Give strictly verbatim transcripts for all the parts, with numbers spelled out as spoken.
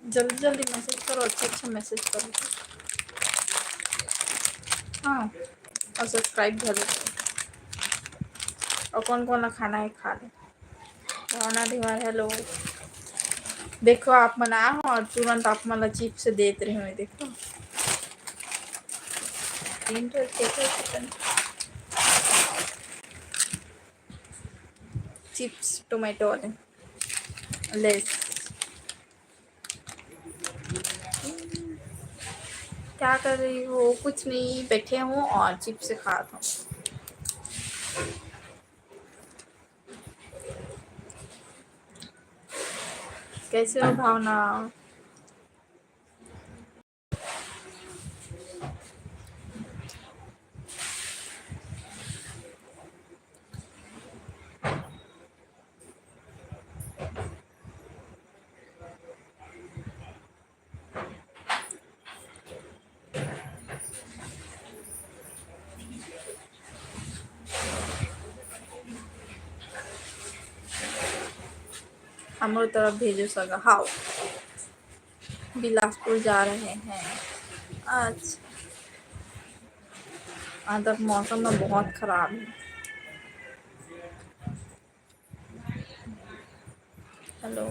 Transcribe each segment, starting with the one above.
जल्दी जल्दी मैसेज करो, अच्छा अच्छा मैसेज करो। हाँ, और सब्सक्राइब जरूर करो। और कौन कौन ला खाना है, खा ले। भावना धीवार, हेलो। देखो, आप मन आए हो और तुरंत आप मन ला चिप्स देत रहे हो, देखो। तीन ठो, छह ठो चिकन। चिप्स टोमेटो वाले। लेस। क्या कर रही हो? कुछ नहीं, बैठे हूँ और चिप्स खात हूँ। कैसे हो भावना? हमरो तरफ भेजो सगा। हाव, बिलासपुर जा रहे हैं। अच्छा, आज तक मौसम ना बहुत खराब है। हेलो।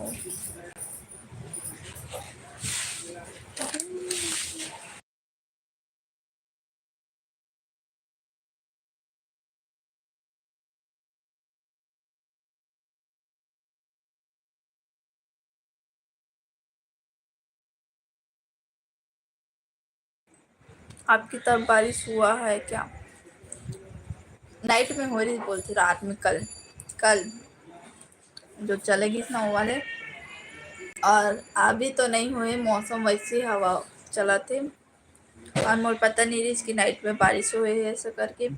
आपकी तरफ बारिश हुआ है क्या? नाइट में हो रही बोलती, रात में, कल, कल जो चले गई ना वो वाले। और अभी तो नहीं हुए, मौसम वैसे ही हवा चलत हे। और मोर पता नहीं रहिस कि नाइट में बारिश होए हे ऐसा करके।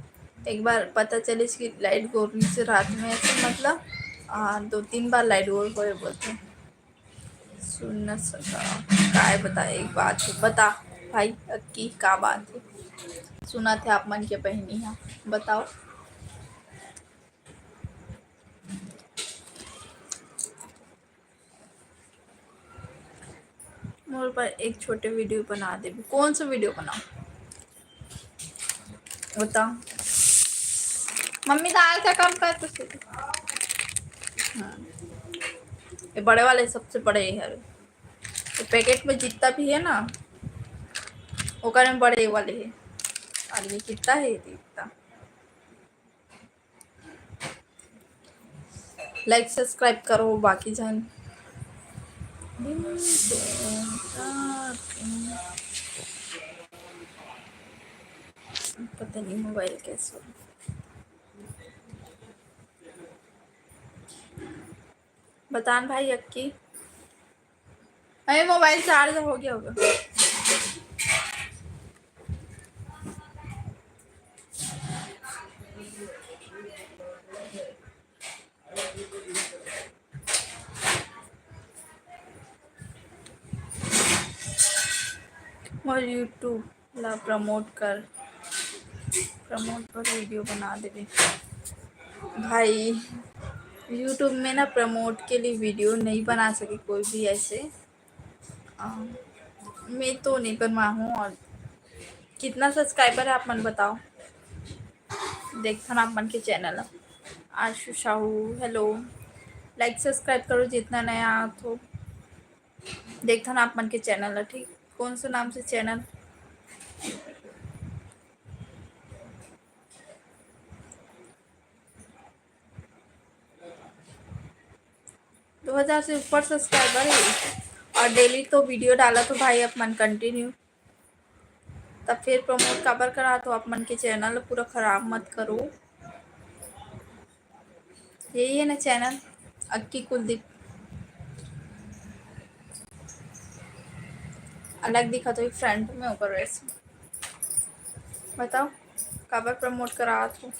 एक बार पता चलिस कि लाइट गोल रहिस रात में, ऐसे मतलब, आ, दो तीन बार लाइट गोल होए बोलते। सुन न सका, काय बता, एक बात तो बता भाई, अक्की का बात है? सुनत हे आप मन के बहिनी हा, बताओ। मोर पर एक छोटे वीडियो बना देबे। कौन सा वीडियो बनाओ, बताओ। मम्मी दाल का काम कर तो सीधे। हाँ, ये बड़े वाले सबसे बड़े है। ये पैकेट में जितना भी है ना, ओकर में बड़े वाले है। और ये कितना है, ये इतना। लाइक सब्सक्राइब करो बाकी झन। पता नहीं मोबाइल कैसे हो। बतान भाई अक्की। अरे मोबाइल चार्ज हो गया होगा। मोर YouTube ला प्रमोट कर, प्रमोट पर वीडियो बना देबे। भाई, YouTube में ना प्रमोट के लिए वीडियो नहीं बना सके कोई भी ऐसे। अ, मैं तो नहीं बनवा हूँ। और कितना सब्सक्राइबर है आप मन बताओ, देखथन आप मन के चैनल। आशु साहू, हेलो, लाइक सब्सक्राइब करो जितना नया आत हो। देखथन आप मन के चैनल ला, ठीक? कौन से नाम से चैनल? दो हज़ार से ऊपर सब्सक्राइबर है और डेली तो वीडियो डाला तो भाई आप मन कंटिन्यू। तब फिर प्रमोट काबर करा, तो आप मन के चैनल पूरा खराब मत करो। यही है ना चैनल अक्की कुलदीप। अलग दिखत होही front में ओकर वजह से। बताओ, काबर promote करात हो?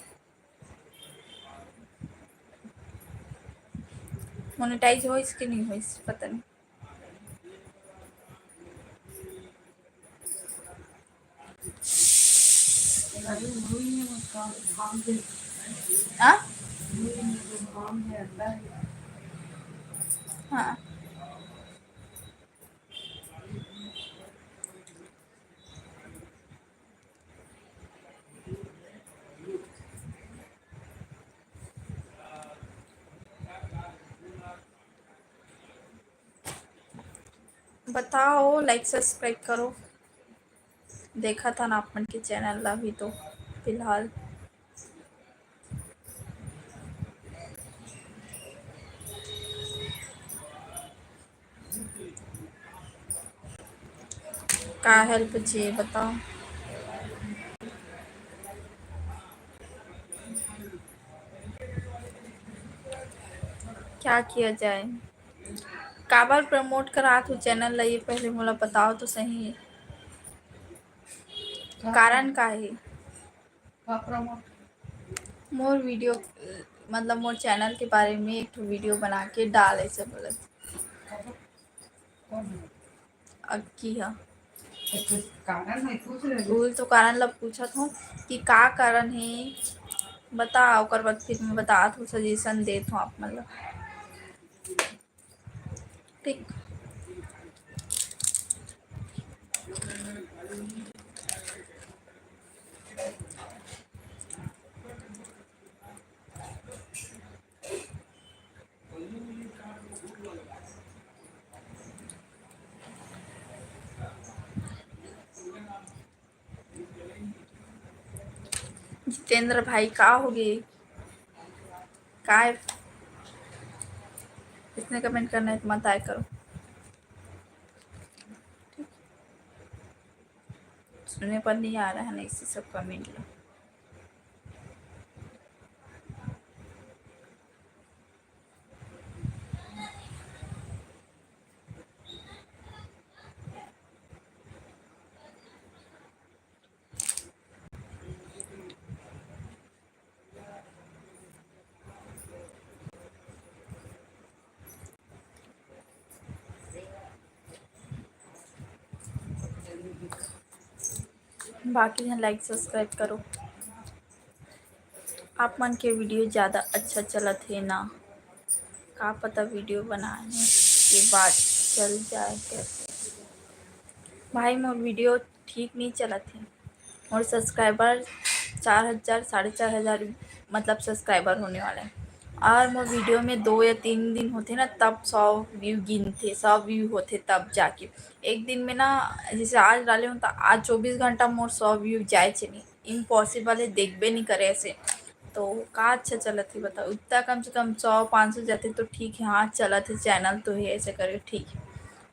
Monetize होइस कि नहीं होइस, पता नहीं। हाँ? हाँ। बताओ, like subscribe करो। देखत हन आप मन के channel ला भी तो फिलहाल। का help चाहिए बताओ? क्या किया जाए? काबर promote करात हो channel ला, ये पहले मोला बताओ तो सही। कारण का हे? मोर video, मतलब मोर channel के बारे में एक ठो video बना के डाल, ऐसे बोले। अक्की हा। भूल तो कारण ला पूछत हूँ कि का कारण हे, बता, ओकर बाद फिर मैं बतात हूँ, suggestion देत हूँ आप मन ला। ठीक। जितेंद्र भाई, का हो गे? काय इसने comment करना है तो मत आया करो। सुने पर नहीं आ रहा है ना इसी सब comment ला। बाकी झन like subscribe करो। आप मन के video ज़्यादा अच्छा चलत हे ना, का पता video बनाने के बाद चल जाए करके। भाई मोर video ठीक नहीं चलत हे, मोर subscriber चार हज़ार, साढ़े चार हज़ार मतलब subscriber होने वाला है, और मोर video में दो या तीन दिन होथे ना तब सौ view गिनथे, सौ view होथे तब जाके। एक दिन में ना जैसे आज डाले हूँ तो आज चौबीस घंटा मोर सौ view जाए चे नहीं, impossible है, देखबे नहीं करे ऐसे। तो का अच्छा चलत है बताओ, इतना कम से कम सौ पाँच सौ जाते तो ठीक है, हाँ चलत है, channel तो है ऐसे करके ठीक है,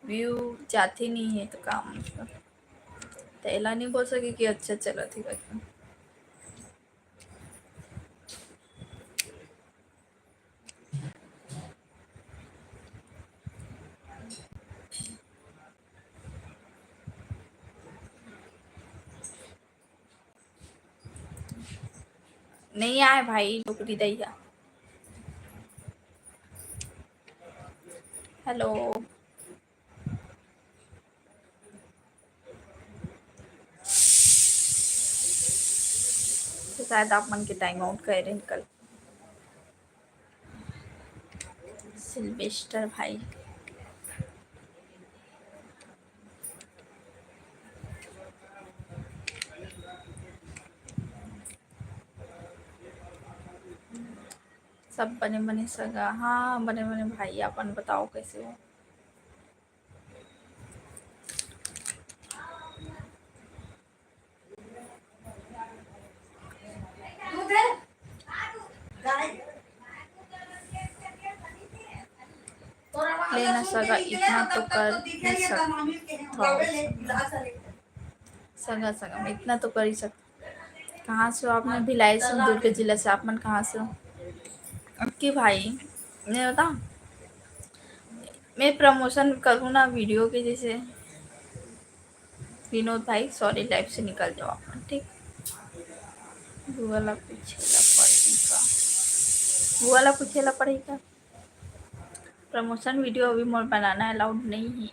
view जाते नहीं है तो का मतलब, तो एला नहीं बोल सके कि अच्छा चलत है करके। नहीं आए भाई, डोकरी दैया। Hello। तो शायद आप मन के time out करे रहे कल। सिल्वेस्टर भाई। सब बने बने सगा, हाँ बने बने भाई, अपन बताओ कैसे हो? लेना सगा, इतना तो कर ही सकथव। सगा, सगा, मैं इतना तो कर ही सकथव। कहाँ से हो आप? मैं भिलाई से हूँ, दुर्ग जिला से। आप मन कहाँ से हो? अक्की भाई, मैं बताऊँ, मैं promotion करूँ ना video के, जैसे विनोद भाई, सॉरी, लाइव से निकल जाओ आप, ठीक? बुआ ला पूछे ला पड़ही का? बुआ ला पूछे ला पड़ही का? प्रमोशन वीडियो अभी मोर बनाना अलाउड नहीं है।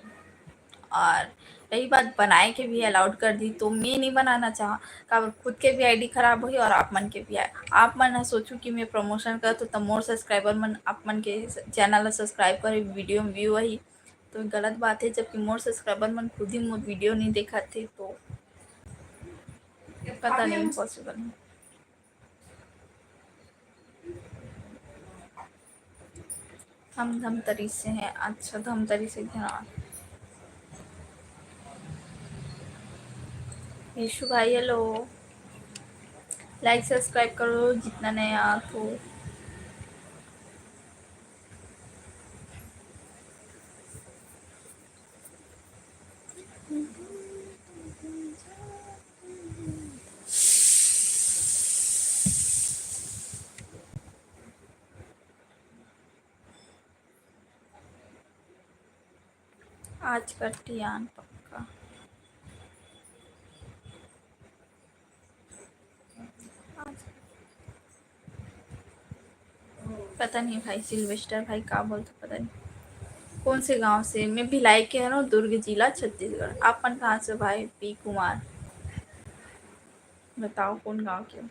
और रही बात बनाए के भी अलाउड कर दी, तो मैं नहीं बनाना चाहा, काबर खुद के भी आईडी खराब होही और आप मन के भी आए। आप मन ह सोचू कि मैं प्रमोशन करत हूँ, तो मोर सब्सक्राइबर मन आप मन के चैनल ला सब्सक्राइब करे, वीडियो में व्यू आही, तो गलत बात है, जबकि मोर सब्सक्राइबर मन खुद ही मोर वीडियो नहीं देखत थे, तो पता नहीं, पॉसिबल नहीं। हम धमतरी से हैं। अच्छा, धमतरी से ध्यान। यीशु भाई, हेलो, लाइक सब्सक्राइब करो जितना नया हो। आज का टियान पक्का। आज पता नहीं भाई, सिल्वेस्टर भाई का बोलते, पता नहीं कौन से गांव से। मैं भिलाई के हूँ, दुर्ग जिला, छत्तीसगढ़। आप मन कहाँ से भाई? पी कुमार, बताओ कौन गांव के हो?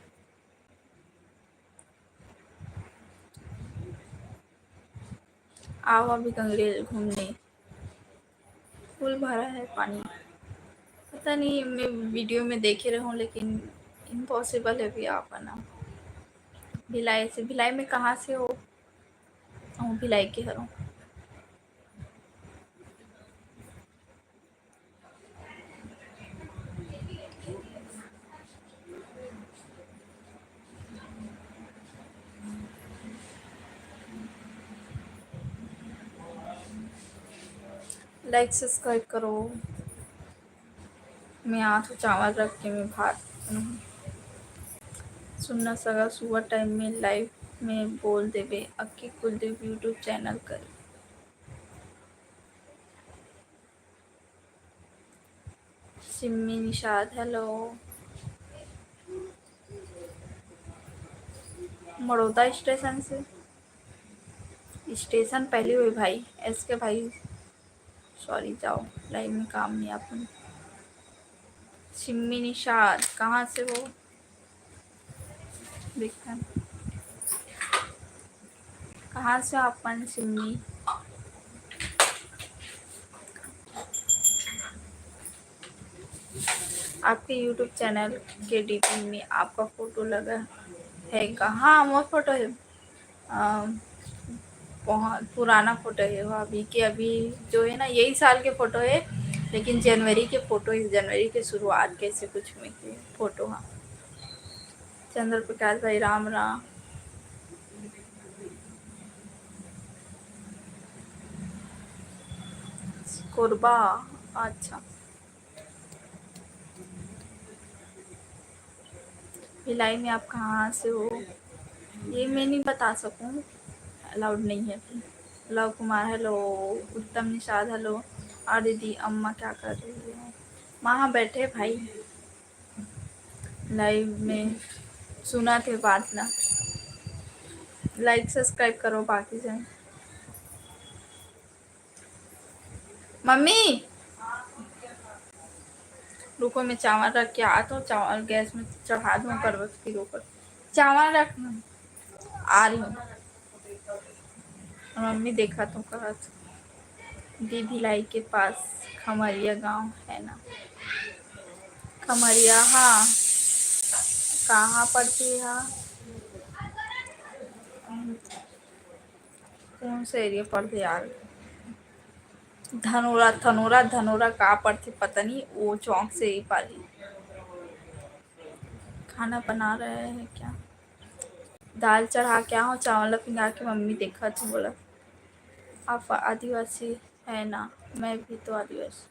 आओ अभी गंगरेल घूमने, फुल भरा है पानी। पता नहीं, मैं वीडियो में देखे रहूँ, लेकिन इम्पॉसिबल है अभी आ पाना। भिलाई से, भिलाई में कहाँ से हो? हूँ भिलाई के हरों। लाइक सब्सक्राइब करो। मैं आथो चावल रख के मैं भात बनाहूँ। सुनना सगा, सुबह टाइम में लाइव में बोल देबे अक्की कुलदीप YouTube चैनल कर। सिम्मी निषाद, हेलो। मड़ौदा स्टेशन से, स्टेशन पहले हुए भाई, एस के भाई, सॉरी, जाओ, लाइव में काम नहीं अपन। सिम्मी निषाद, कहाँ से हो? देखते हैं। कहाँ से हो आप मन, सिम्मी? आपके YouTube चैनल के डीपी में आपका फोटो लगा है का? हाँ, मोर फोटो है। अ, बहुत पुराना फोटो है वो, अभी के, अभी जो है ना, यही साल के फोटो है, लेकिन जनवरी के फोटो है, जनवरी के शुरुआत के ऐसे कुछ में के फोटो। हाँ, चंद्र प्रकाश भाई, राम राम। कोरबा, अच्छा। भिलाई में आप कहाँ से हो, ये मैं नहीं बता सकूँ, अलाउड नहीं है अभी। लव कुमार, हेलो। उत्तम निषाद, हेलो। और दीदी, अम्मा क्या कर रही है? वहाँ बैठे भाई, लाइव में सुना थे बात ना। लाइक सब्सक्राइब करो बाकी जन। मम्मी, रुको, मैं चावल रख के आत हूँ, चावल गैस में चढ़ा दूँ, करवत फिर ऊपर चावल रख, आ रही हूँ। मम्मी देखा तो कहत, दी भिलाई के पास खमरिया गांव है ना? खमरिया, हाँ, कहाँ पड़ती है? कौन सा एरिया पड़थे यार? धनोरा, धनोरा, धनोरा का पड़थे पता नहीं, वो चौक से ही पारी। खाना बना रहे हैं क्या? दाल चढ़ा के आए हो, चावल ला फिंगा के मम्मी देखत हे बोला। आप आदिवासी है ना? मैं भी तो आदिवासी,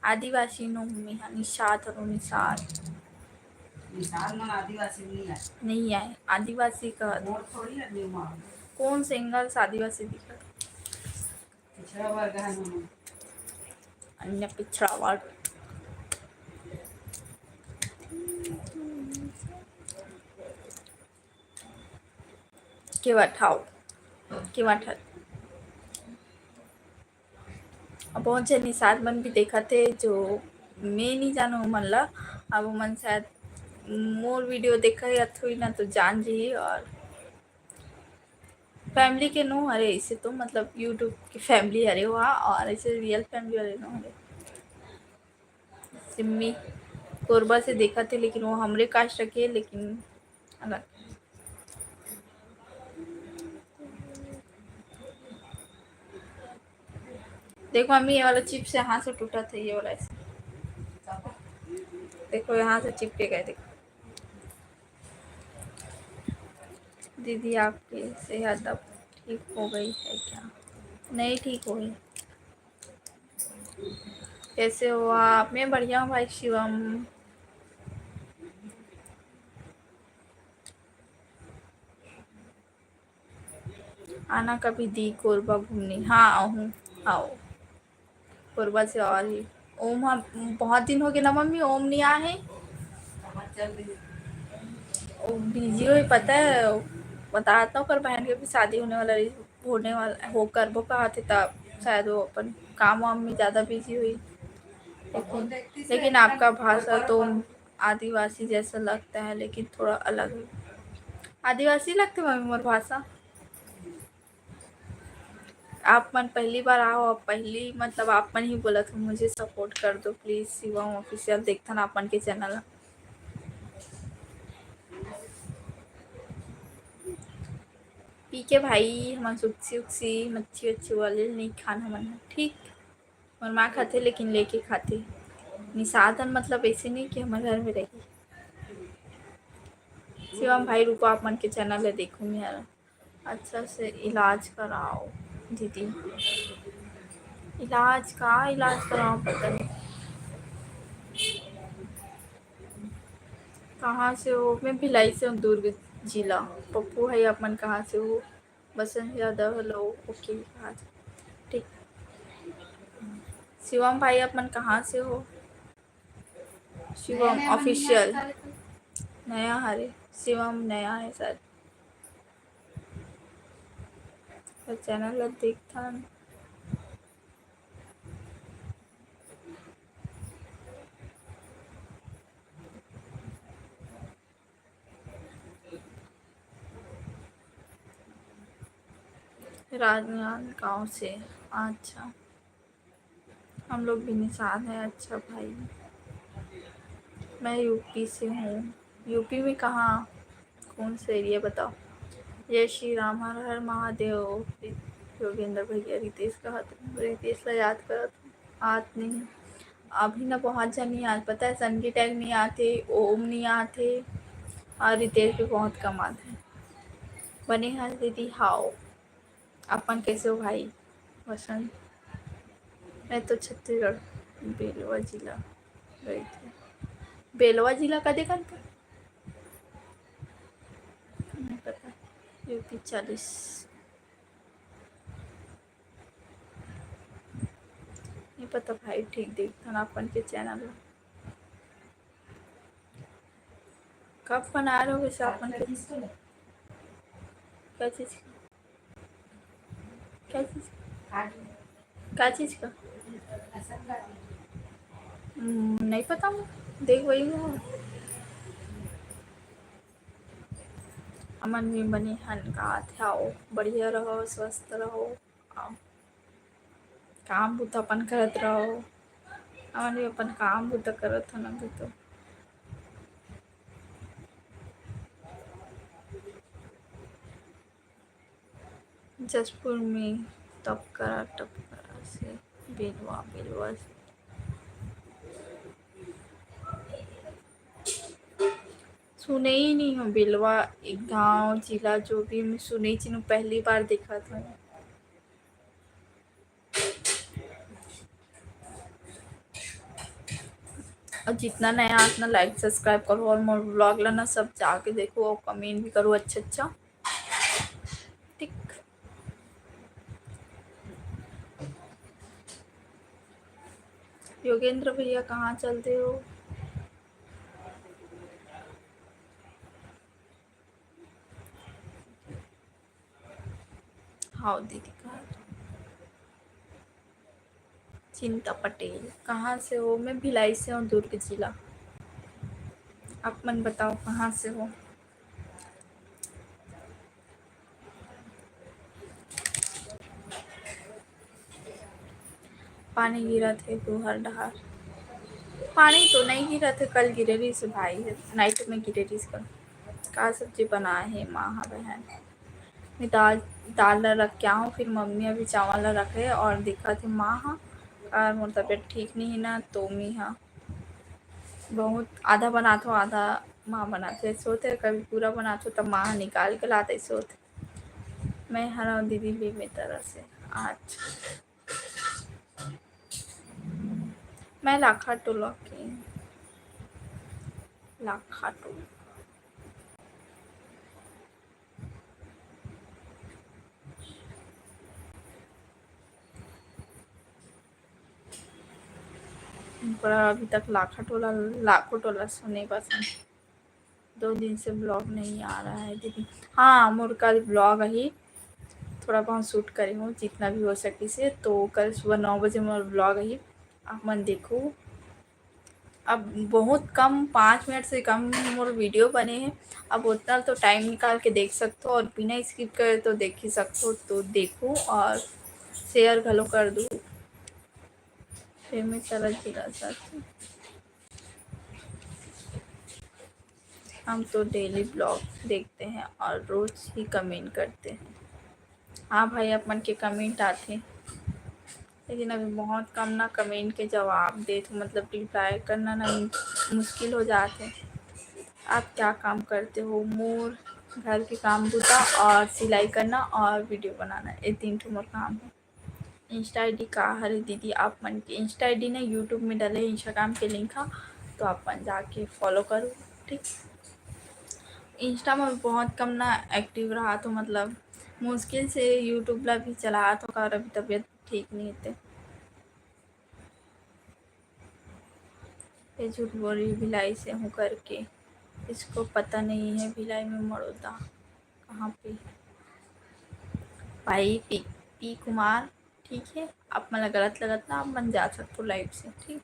आदिवासी नो हूँ मैं, निषाद हरो, निषाद। निषाद मन आदिवासी नहीं आए। नहीं आए, आदिवासी का। मोर थोड़ी है, मैं माँ। कौन से एंगल से आदिवासी दिखत? पिछड़ा वर्ग है हम। अन्य पिछड़ा वर्ग। केवट, हाव, केवट हर। अब बहुत झन निषाद मन भी देखत हे, जो मैं नहीं जानूँ ओमन ला। अब ओमन शायद मोर video देखा या थोड़ी ना तो जान जी। और family के नो हरे, ऐसे तो मतलब YouTube के family हरे हुआ, और ऐसे real family वाले नो हरे। सिम्मी कोरबा से देखत हे, लेकिन वो हमरे caste के, लेकिन अलग। देखो मम्मी, ये वाला chips यहाँ से टूटा था, ये वाला ऐसे। देखो यहाँ से चिपके गए, देखो। दीदी, आपकी सेहत अब ठीक हो गई है क्या? नहीं ठीक हो गई। कैसे हो आप? मैं बढ़िया हूँ भाई शिवम। आना कभी दी कोरबा घूमने। हाँ, आऊँ, आओ। कोरबा से और ही। ओम, हाँ, बहुत दिन हो गए ना मम्मी, ओम नहीं आए हैं। वो busy हुई, पता है, बताता हूँ, पर बहन के भी शादी होने वाला रही, होने वाला, हो करबो कहा थे, तब शायद वो अपन काम वाम में ज़्यादा busy हुई। लेकिन, लेकिन आपका भाषा तो आदिवासी जैसा लगता है, लेकिन थोड़ा अलग है। आदिवासी लगते मम्मी मोर भाषा। आप मन पहली बार आओ, आप पहली, मतलब, आप मन ही बोलत हो, मुझे support कर दो please, शिवम Official देखथन आप मन के channel। पी के भाई, हमन सुक्सी उक्सी, मच्छी वच्छी वाले नहीं खान हमन ह, ठीक? मोर माँ खाथे, लेकिन लेके खाथे। निषाद हन, मतलब, ऐसे नहीं कि हमर घर में रही। शिवम भाई, रुको, आप मन के channel ला देखूँ मैं। अच्छा से इलाज कराओ दीदी। इलाज का इलाज कराओ, पता नहीं। कहाँ से हो? मैं भिलाई से हूँ, दुर्ग जिला। पप्पू भाई, आप मन कहाँ से हो? बसंत यादव, hello, OK, हाँ, ठीक। शिवम भाई, आप मन कहाँ से हो? शिवम Official। नया हरे, शिवम नया है शायद। तो channel ला देखथन। राजनांदगांव से। अच्छा, हम लोग भी निषाद हैं। अच्छा भाई, मैं यूपी से हूँ। यूपी में कहाँ, कौन सा area बताओ? जय श्री राम, हर हर महादेव। योगेंद्र भैया, रितेश कहा तुम? रितेश ला याद करत हूँ, आत नहीं। अभी ना बहुत जन नहीं आत, पता है, सन्नी टैग नहीं आते, ओम नहीं आते, और रितेश भी बहुत कम आते हैं। बने हैं दीदी, हाओ। अपन कैसे हो भाई? वसंत, मैं तो छत्तीसगढ़, बेलवा जिला गई थी। बेलवा जिला का देखन था? नहीं पता। यूपी चालीस। नहीं पता भाई, ठीक देखथन अपन के channel ला। कब बना रहे हो वैसे अपन के? क्या चीज? क्या चीज? क्या चीज का? हम्म, नहीं पता, मैं देख वही हूँ। अमन भी बनी हन का, आओ, बढ़िया रहो, स्वस्थ रहो, आओ। काम बुता अपन करत रहो। हमन भी अपन काम बुता करत हन अभी तो। जशपुर में टपकरा, टपकरा से बेलवा, बेलवा से। सुने ही नहीं हो बेलवा, एक गांव, जिला, जो भी मैं सुने ही नहीं, पहली बार देखत हूँ। और जितना नया, उतना like, subscribe करो और मोर vlog ला ना सब जाके देखो और comment भी करो अच्छा अच्छा, ठीक। योगेंद्र भैया, कहाँ चलते हो? हाव दीदी, कहाँ? चिंता पटेल, कहाँ से हो? मैं भिलाई से हूँ, दुर्ग जिला। आप मन बताओ, कहाँ से हो? पानी गिरत हे तुहर डहार? पानी तो नहीं गिरत हे, कल गिरे रहिस भाई, night में गिरे रहिस कल। का सब्जी बनाए हे माँ हा बहन? मैं दाल, दाल ला रख के आऊँ, फिर मम्मी अभी चावल ला रखे और दिखत हे माँ हा, और मोर तबीयत ठीक नहीं है ना, तो मी हा बहुत आधा बनाथो, आधा माँ बनाथे। ऐसे होथे, कभी पूरा बनाथो, तब माँ निकाल के लाथे, ऐसे होथे। मैं हरव दीदी बेमेतरा से। अच्छा, मैं लाखा टोला के, लाखा टोला। पूरा अभी तक लाखा टोला, लाखो टोला सुने बस। दो दिन से vlog नहीं आ रहा है दीदी। हाँ, मोर कल vlog आही, थोड़ा बहुत shoot करे हूँ, जितना भी हो सकिस हे। तो कल सुबह नौ बजे मोर vlog आही, आप मन देखो। अब बहुत कम, पाँच मिनट से कम मोर video बने हे। अब उतना तो time निकाल के देख सकथो और बिना skip करे तो देख ही सकथो। तो देखो और share घलो कर दो। बेमेतरा जिला साथी। हम तो daily vlog देखते हैं और रोज ही comment करते हैं। हाँ भाई, आप मन के comment आथे, लेकिन अभी बहुत कम ना comment के जवाब देत हो, मतलब reply करना ना मुश्किल हो जात हे। आप क्या काम करते हो? मोर घर के काम बूता और सिलाई करना और video बनाना, ये तीन ठो मोर काम है। Insta ID का हरे दीदी आप मन के? Insta ID ने YouTube में डले Instagram के link हा, तो आप मन जाके follow करो, ठीक। Insta में बहुत कम ना active रहा, तो मतलब मुश्किल से YouTube ला भी चलात हो, और अभी तबीयत ठीक नहीं थे। ये झूठ बोल रही भिलाई से हूँ करके, इसको पता नहीं है भिलाई में मड़ौदा कहाँ पे। भाई पी, पी कुमार, ठीक है, आप मन ला गलत लगत ना, आप मन जा सकथो live से, ठीक।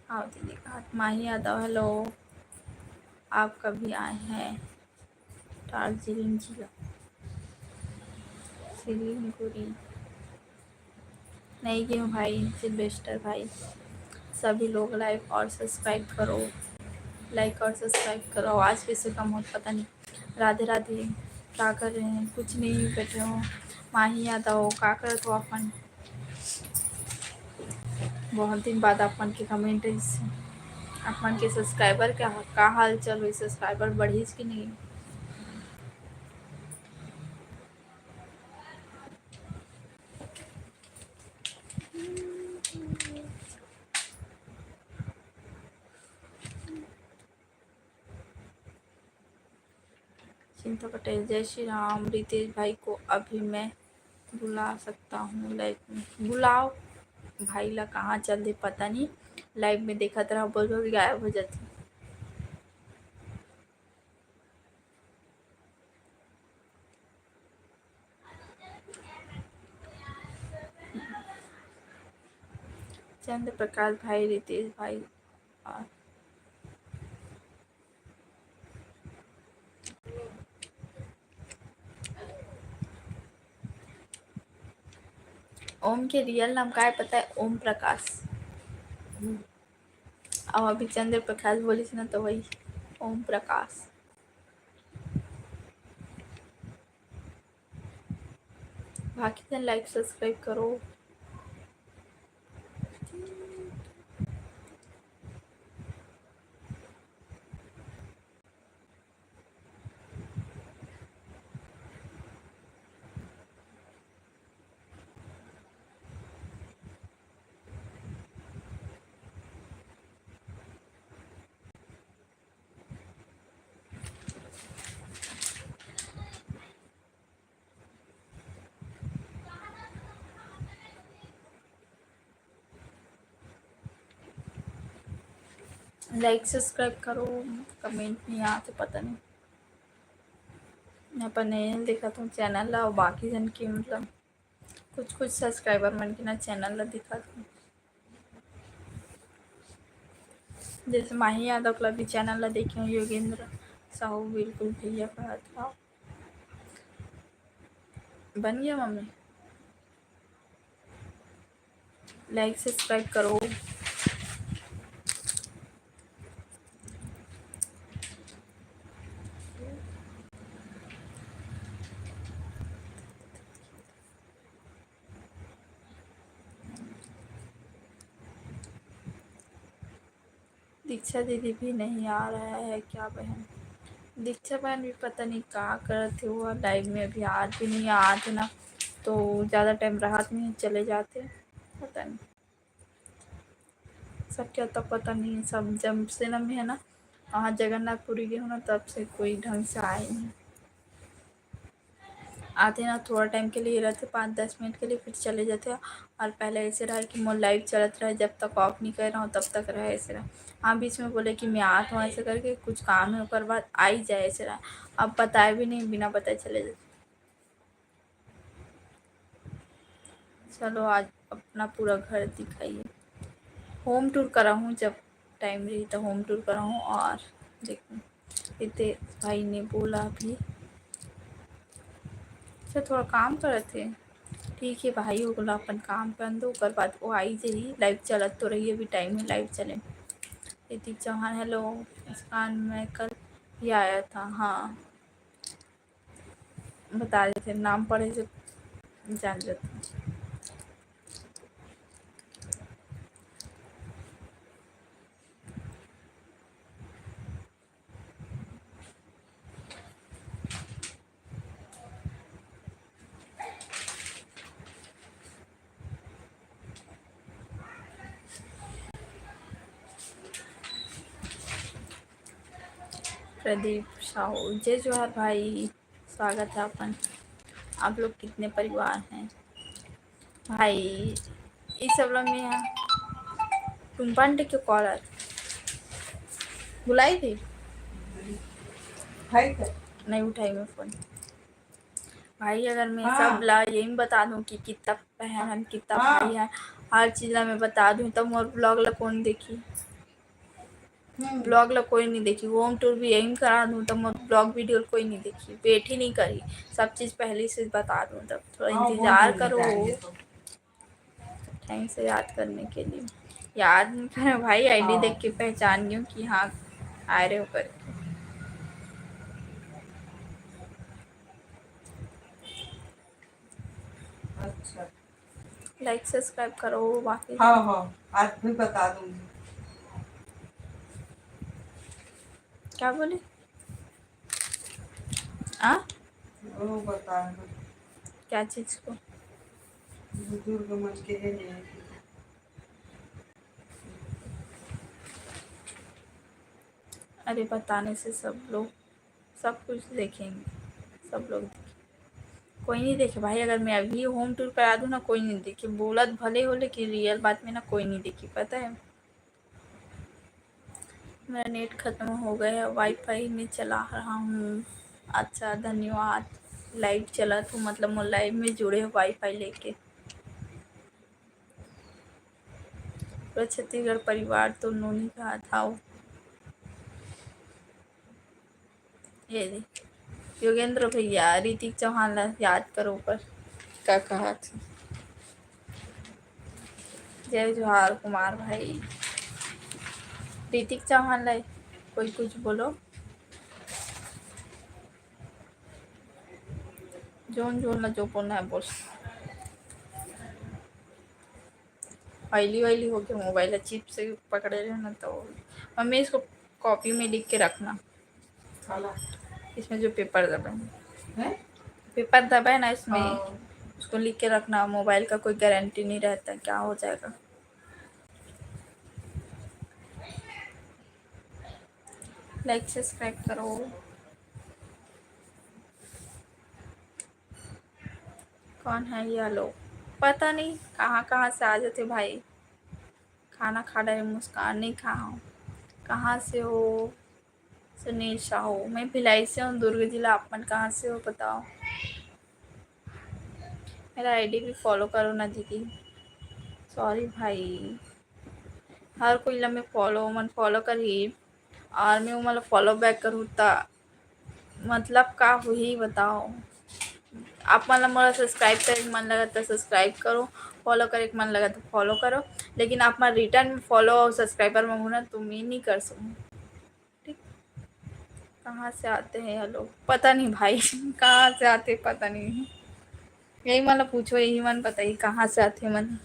हाँ दीदी, कहा माही यादव, hello, आप कभी आए हैं दार्जिलिंग जिला, सिलीगुड़ी? नहीं गए हूँ भाई, सिल्वेस्टर भाई। सभी लोग like और subscribe करो, like और subscribe करो। आवाज़ कैसे कम हो, पता नहीं। राधे राधे, क्या कर रहे हैं? कुछ नहीं, बैठे हो। माही यादव, का करत हो अपन? बहुत दिन बाद अपन के comment रहिस। अपन के subscriber का, का हाल चाल होई? Subscriber बढ़िस कि नहीं? चिंता पटेल, जय श्री राम। रितेश भाई को अभी मैं बुला सकता हूँ live में? बुलाओ भाई ला, कहाँ चल दे पता नहीं, live में देखत रहा, बोल बोल गायब हो जाती। चंद्र प्रकाश भाई, रितेश भाई और ओम के real नाम का है पता है? ओम प्रकाश। अब अभी चंद्र प्रकाश बोलिस ना, तो वही ओम प्रकाश। बाकी जन like subscribe करो। Like subscribe करो, comment नहीं आते, पता नहीं। मैं अपन नहीं देखत हूँ चैनल ला, अउ बाकी जन के मतलब कुछ कुछ सब्सक्राइबर मन के ना चैनल ला दिखत हूँ। जैसे माही यादव club चैनल ला देखे हूँ, योगेंद्र साहू बिल्कुल भैया कहत हव। बन गया मम्मी, लाइक सब्सक्राइब करो। दीक्षा दीदी भी नहीं आ रहा है क्या बहन? दीक्षा बहन भी पता नहीं का करत हे, वो लाइव में अभी आज भी नहीं आत हे ना, तो ज़्यादा टाइम रहत नहीं, चले जाते, पता नहीं। सबके तो पता नहीं, सब जब से ना मैं है ना वहाँ जगन्नाथपुरी गई हूँ ना, तब से कोई ढंग से आए नहीं। आते ना थोड़ा टाइम के लिए रहते, पाँच दस मिनट के लिए, फिर चले जाते। और पहले ऐसे रहा कि मोर लाइव चलत रहे, जब तक ऑफ नहीं कर रहा हूँ तब तक रहे ऐसे रहा। हाँ, बीच में बोले कि मैं आत हूँ ऐसे करके, कुछ काम है, ओकर बाद आ ही जाए ऐसे रहा। अब बताए भी नहीं, बिना बताए चले जाते। चलो, आज अपना पूरा घर दिखाइए। होम टूर कराहूँ, जब टाइम रही तो होम टूर कराहूँ। और देखो, इतने भाई ने बोला अभी, अच्छा, थोड़ा काम करत हे। ठीक है भाई, ओला अपन काम करन दो, ओकर बाद वो आई जही। लाइव चलत तो रही, अभी टाइम है लाइव चले। ऋतिक चौहान, हेलो। मुस्कान, मैं कल भी आया था। हाँ, बता देते, नाम पढ़े से जान जाते। प्रदीप साहू, जय जोहार भाई, स्वागत है अपन। आप लोग कितने परिवार हैं भाई? ये सब लोग में है। तुम बंट के कॉलर बुलाई थी, भाई का? नहीं उठाई मैं फोन। भाई, अगर मैं हाँ। सब ला यही बता दूं कि कितना बहन है, कितना हाँ। भाई है, हर चीज ला मैं बता दूं, तब मोर ब्लॉग ला कौन देखी? हम्म। ब्लॉग ला कोई नहीं देखी। होम टूर भी यही करा दूं, तब मोर ब्लॉग वीडियो कोई नहीं देखी, वेट ही नहीं करी। सब चीज पहले से बता दूं, तब थोड़ा हाँ, वो इंतजार नहीं करो। बताएंगे तो। थैंक्स याद करने के लिए। याद नहीं करे भाई, आईडी हाँ। देख के पहचान गई हूँ कि हाँ, आ रहे हो करके। अच्छा। लाइक सब्सक्राइब करो बाकी। हाँ, हाँ, आज भी बता दूंगी। क्या बोले? आ? वो बता दो। क्या चीज को? बुजुर्ग मन के है नहीं। अरे, बताने से सब लोग सब कुछ देखेंगे, सब लोग देखेंगे। कोई नहीं देखे भाई, अगर मैं अभी होम टूर करा दूँ ना, कोई नहीं देखे। बोलत भले हो, लेकिन रियल बात में ना कोई नहीं देखे, पता है। मेरा नेट खत्म हो गया है, वाईफाई में चला रहा हूँ। अच्छा, धन्यवाद। लाइव चला तो मतलब, मोर लाइव में जुड़े हो वाईफाई लेके। पूरा छत्तीसगढ़ परिवार तो नोनी कहा था। ये दे, योगेंद्र भैया, ऋतिक चौहान ला याद करो, पर का कहा था? जय जोहार कुमार भाई। ऋतिक चौहान ला कोई कुछ बोलो। जोन जोन ला जो बोलना है बोल। ऑयली ऑयली हो गया मोबाइल, चिप से पकड़े रहे ना तो। मम्मी, इसको कॉपी में लिख के रखना, काला। इसमें जो पेपर दबा है, हैं? पेपर दबा है ना इसमें, हाँ। उसको लिख के रखना। मोबाइल का कोई गारंटी नहीं रहता, क्या हो जाएगा। लाइक सब्सक्राइब करो। कौन है ये लोग? पता नहीं कहाँ कहाँ से आ जाते भाई। खाना खा रहे मुस्कान, नहीं खा हूँ। कहाँ से हो? सुनील साहू, मैं भिलाई से हूँ, दुर्ग जिला। आप मन कहाँ से हो, बताओ? मेरा आईडी भी फॉलो करो ना दीदी। सॉरी भाई, हर कोई ला मैं फॉलो, मन फॉलो करही और मैं ओमन ला फॉलो बैक करूँ त मतलब का होही, बताओ? आप मन ला मोला सब्सक्राइब करे के मन लगा त सब्सक्राइब करो, फॉलो करे के मन लगा त फॉलो करो, लेकिन आप मन रिटर्न में फॉलो और सब्सक्राइबर मांगो ना, तो मैं नहीं कर सकूँ। ठीक, कहाँ से आते हैं ये लोग? पता नहीं भाई, कहाँ से आते, पता नहीं। यही मन ला पूछो, यही मन बताइए कहाँ से आते मन।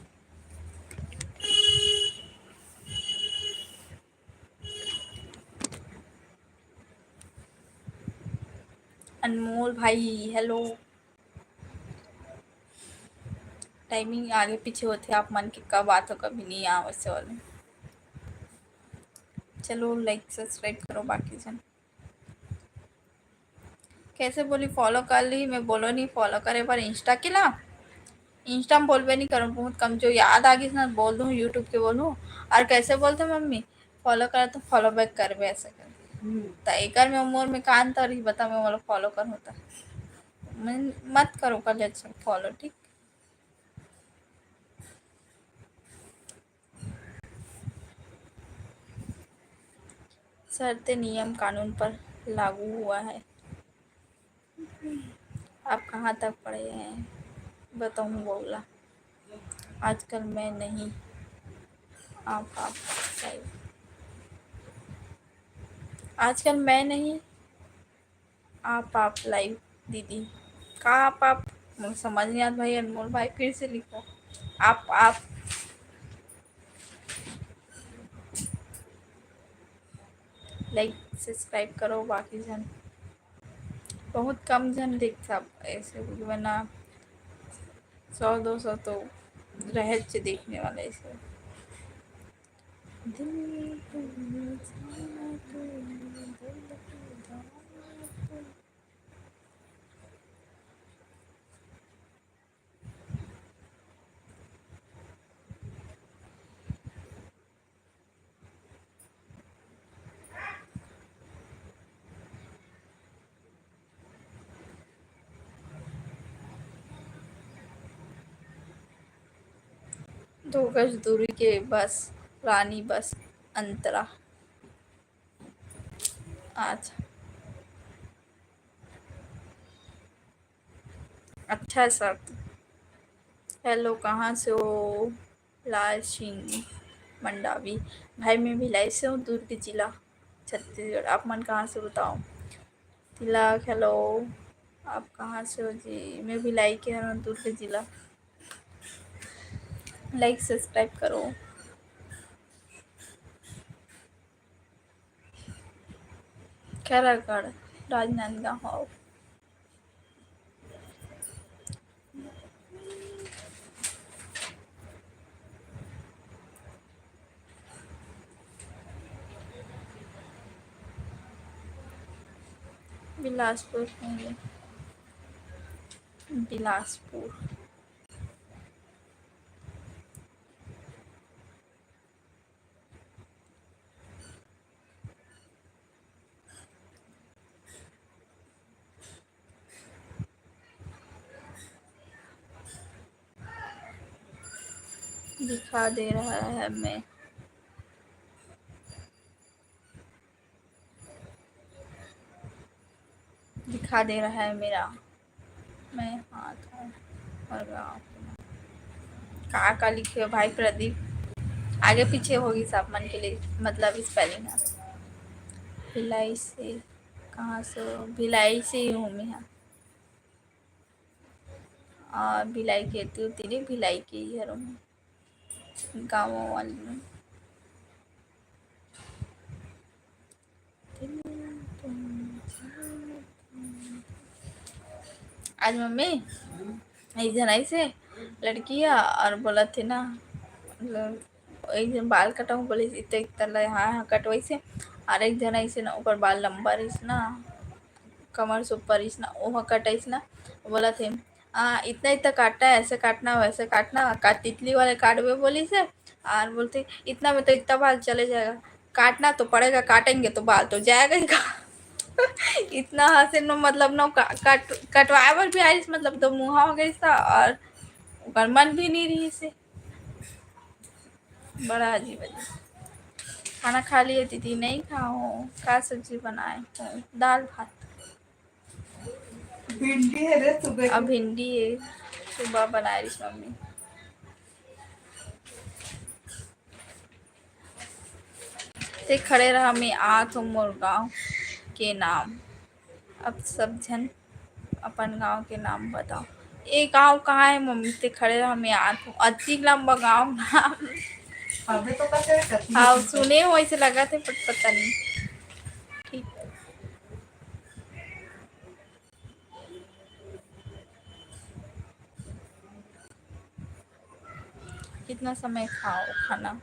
अनमोल भाई, हेलो। टाइमिंग आगे पीछे होथे, आप मन के कब आथो, कभी नहीं आवत से वाले। चलो, लाइक सब्सक्राइब करो बाकी झन। कैसे बोली फॉलो कर ली? मैं बोलो नहीं फॉलो करे बर इंस्टा के ला। इंस्टा में बोलबे नहीं करूँ, बहुत कम। जो याद आ गई ना बोल दूँ, यूट्यूब के बोलूँ। और कैसे बोलते मम्मी, फॉलो करे तो फॉलो बैक करबे, ऐसे कर। हम्म। त एकर में मोर में का अंतर ही बता, मैं बोला फॉलो कर होता। मैं मत करो कर ले अच्छा फॉलो, ठीक? शर्तें नियम कानून पर लागू हुआ है। आप कहाँ तक पढ़े हैं? बताऊँ बोला। आजकल मैं नहीं, आप, आप, आजकल मैं नहीं, आप, आप लाइव दीदी। का आप, आप? मुझे समझ नहीं आता भाई, अनमोल भाई, फिर से लिखो। आप, आप लाइक सब्सक्राइब करो, बाकी झन बहुत कम झन देख सब ऐसे, वरना सौ दो सौ तो रहे च देखने वाला ऐसे। दिल को जाना तो, दिल को जाना तो। दो गज दूरी के बस, रानी बस अंतरा। अच्छा, अच्छा सर। हेलो, कहाँ से हो? लाल सिंह मंडावी। भाई, मैं भिलाई से हूँ, दुर्ग जिला, छत्तीसगढ़। आप मन कहाँ से, बताओ? तिलक, हेलो, आप कहाँ से हो जी? मैं भिलाई के हूँ, दुर्ग जिला। लाइक सब्सक्राइब करो। खैरागढ़, राजनांदगांव। बिलासपुर, बिलासपुर। दिखा दे रहा है मैं। दिखा दे रहा है मेरा, मैं हाथ हूँ और गाँव। का का लिखे हो भाई प्रदीप? आगे पीछे होगी सब मन के लिए, मतलब स्पेलिंग है। भिलाई से, कहाँ से हो? भिलाई से ही हूँ मैं। हाँ, और भिलाई के तू तेरे भिलाई के ही हरो मैं, गाँव वाली में। आज मम्मी, एक झन आइस हे लड़की ह और बोलत हे ना, मतलब, एक झन बाल कटाऊँ बोलिस, इतना, इतना ल-, हाँ, हाँ, कटवाइस हे। और एक झन आइस हे ना, ओकर बाल लंबा रहिस ना, कमर से ऊपर रहिस ना, ओह कटाइस ना, बोलत हे, "आ, इतना, इतना काटना है, ऐसे काटना, वैसे काटना, का तितली वाले काटबे?" बोलिस हे। और बोलते, "इतना में तो इतना बाल चले जाएगा।" काटना तो पड़ेगा, काटेंगे तो बाल तो जाएगा ही का। इतना हँसे न, मतलब न, का-, कट-, कटवाए बर भी आइस, मतलब, दो मुहा हो गइस था और ओकर मन भी नहीं रहिस हे। बड़ा अजीब, अजीब। खाना खा लिए दीदी? नहीं खाओ। का सब्जी बनाए हो? दाल भात। भिंडी हे रे सुबह अब के। भिंडी हे, सुबह बनाए रहिस मम्मी। ते खड़े रहा, मैं आत हूँ मोर गाँव के नाम। अब सब झन अपन गाँव के नाम बताओ। ए गाँव कहाँ हे मम्मी? ते खड़े रहा, मैं आत हूँ। अति लंबा गाँव नाम। अबे तो पता है कथी हाँ, है। सुने हो ऐसे लगा थे, but पता नहीं। ठीक। कितना समय खाओ खाना?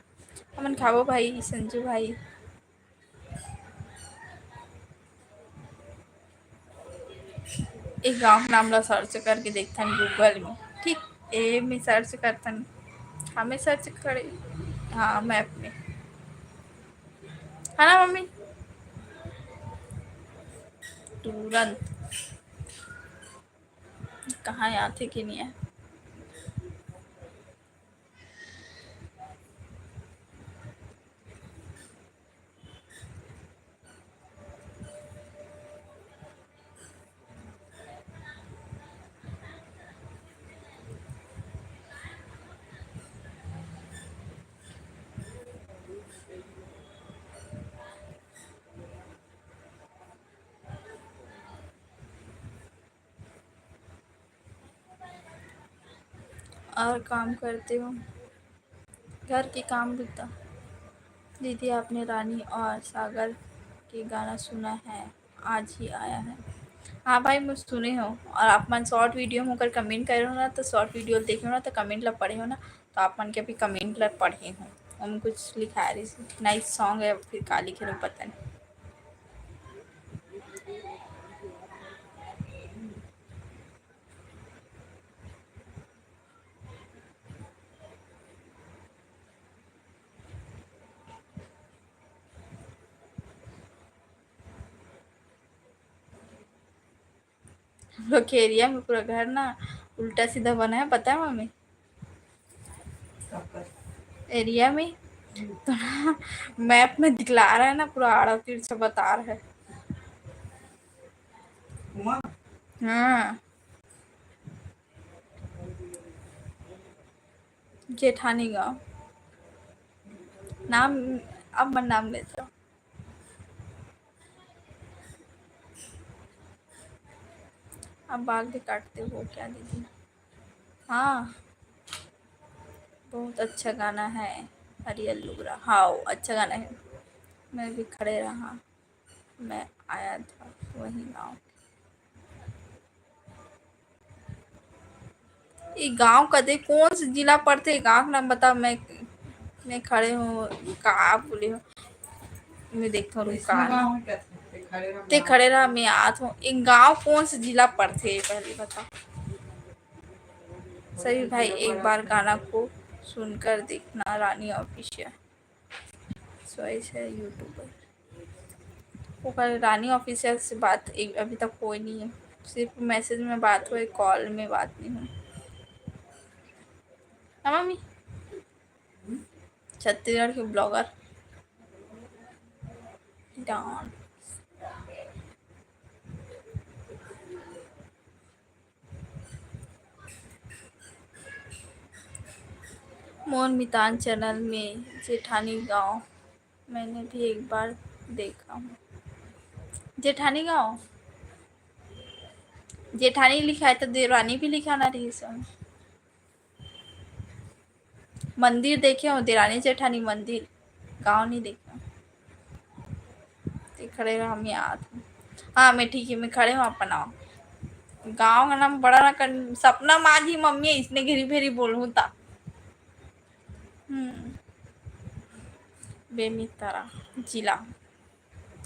हमन खाबो भाई, संजू भाई। ए गाँव के नाम ला search करके देखथन Google में, ठीक? ए में search करथन, हमें search करे, हाँ, map में, है ना मम्मी? तुरंत कहाँ आथे कि नहीं आए? और काम करते हो, घर के काम भी तो। दीदी, आपने रानी और सागर के गाना सुना है? आज ही आया है। हाँ भाई, मैं सुने हो। और आप मन short video में ओकर comment करे हो ना, तो short video देखे हो ना, तो comment ला पढ़े हो ना, तो आप मन के भी comment ला पढ़े हो, ओमे कुछ लिखाए रहिस, nice song है, फिर का लिखे रहो पता नहीं। हम लोग के area में पूरा घर ना उल्टा सीधा बना है, पता है मम्मी? area में तो ना, map में दिखला रहा है ना, पूरा आड़ा तिरछा बता रहा है। हाँ। जेठानी गाँव। नाम, अब मन नाम लेता। अब बाल भी काटते हो क्या दीदी? हाँ, बहुत अच्छा गाना है हरियल लुगरा। हाँ, अच्छा गाना है। मैं भी खड़े रहा। मैं आया था वही गाँव। ये गाँव कते, कौन से जिला पड़थे? गाँव के नाम बता। मैं, मैं खड़े हूँ, का बोले हो? मैं देखता हूँ, रुक, का नाम? ते खड़े रहा, मैं आत हूँ। ये गाँव कौन से जिला पड़थे, पहले बता। सभी भाई, एक बार गाना को सुनकर देखना, रानी ऑफिशियल। Sorry sir, YouTuber. ओकर रानी ऑफिशियल से बात ए-, अभी तक होए नहीं है, सिर्फ message में बात हुए, call में बात नहीं हुई। हाँ मम्मी, छत्तीसगढ़ के blogger डांस। मोर मितान चैनल में जेठानी गांव मैंने भी एक बार देखा हूँ। जेठानी गांव, जेठानी लिखा है तो देवरानी भी लिखाना रहिस। मंदिर देखे हो, देवरानी जेठानी मंदिर, गांव नहीं देखे हो। ते खड़े रहा, मैं आत हूँ। हाँ, मैं ठीक है, मैं खड़े हूँ, अपन आओ। गांव का नाम बड़ा ना कर, सपना माझी मम्मी इसने घेरी भेरी बोलूँ ता। हम्म। बेमेतरा जिला।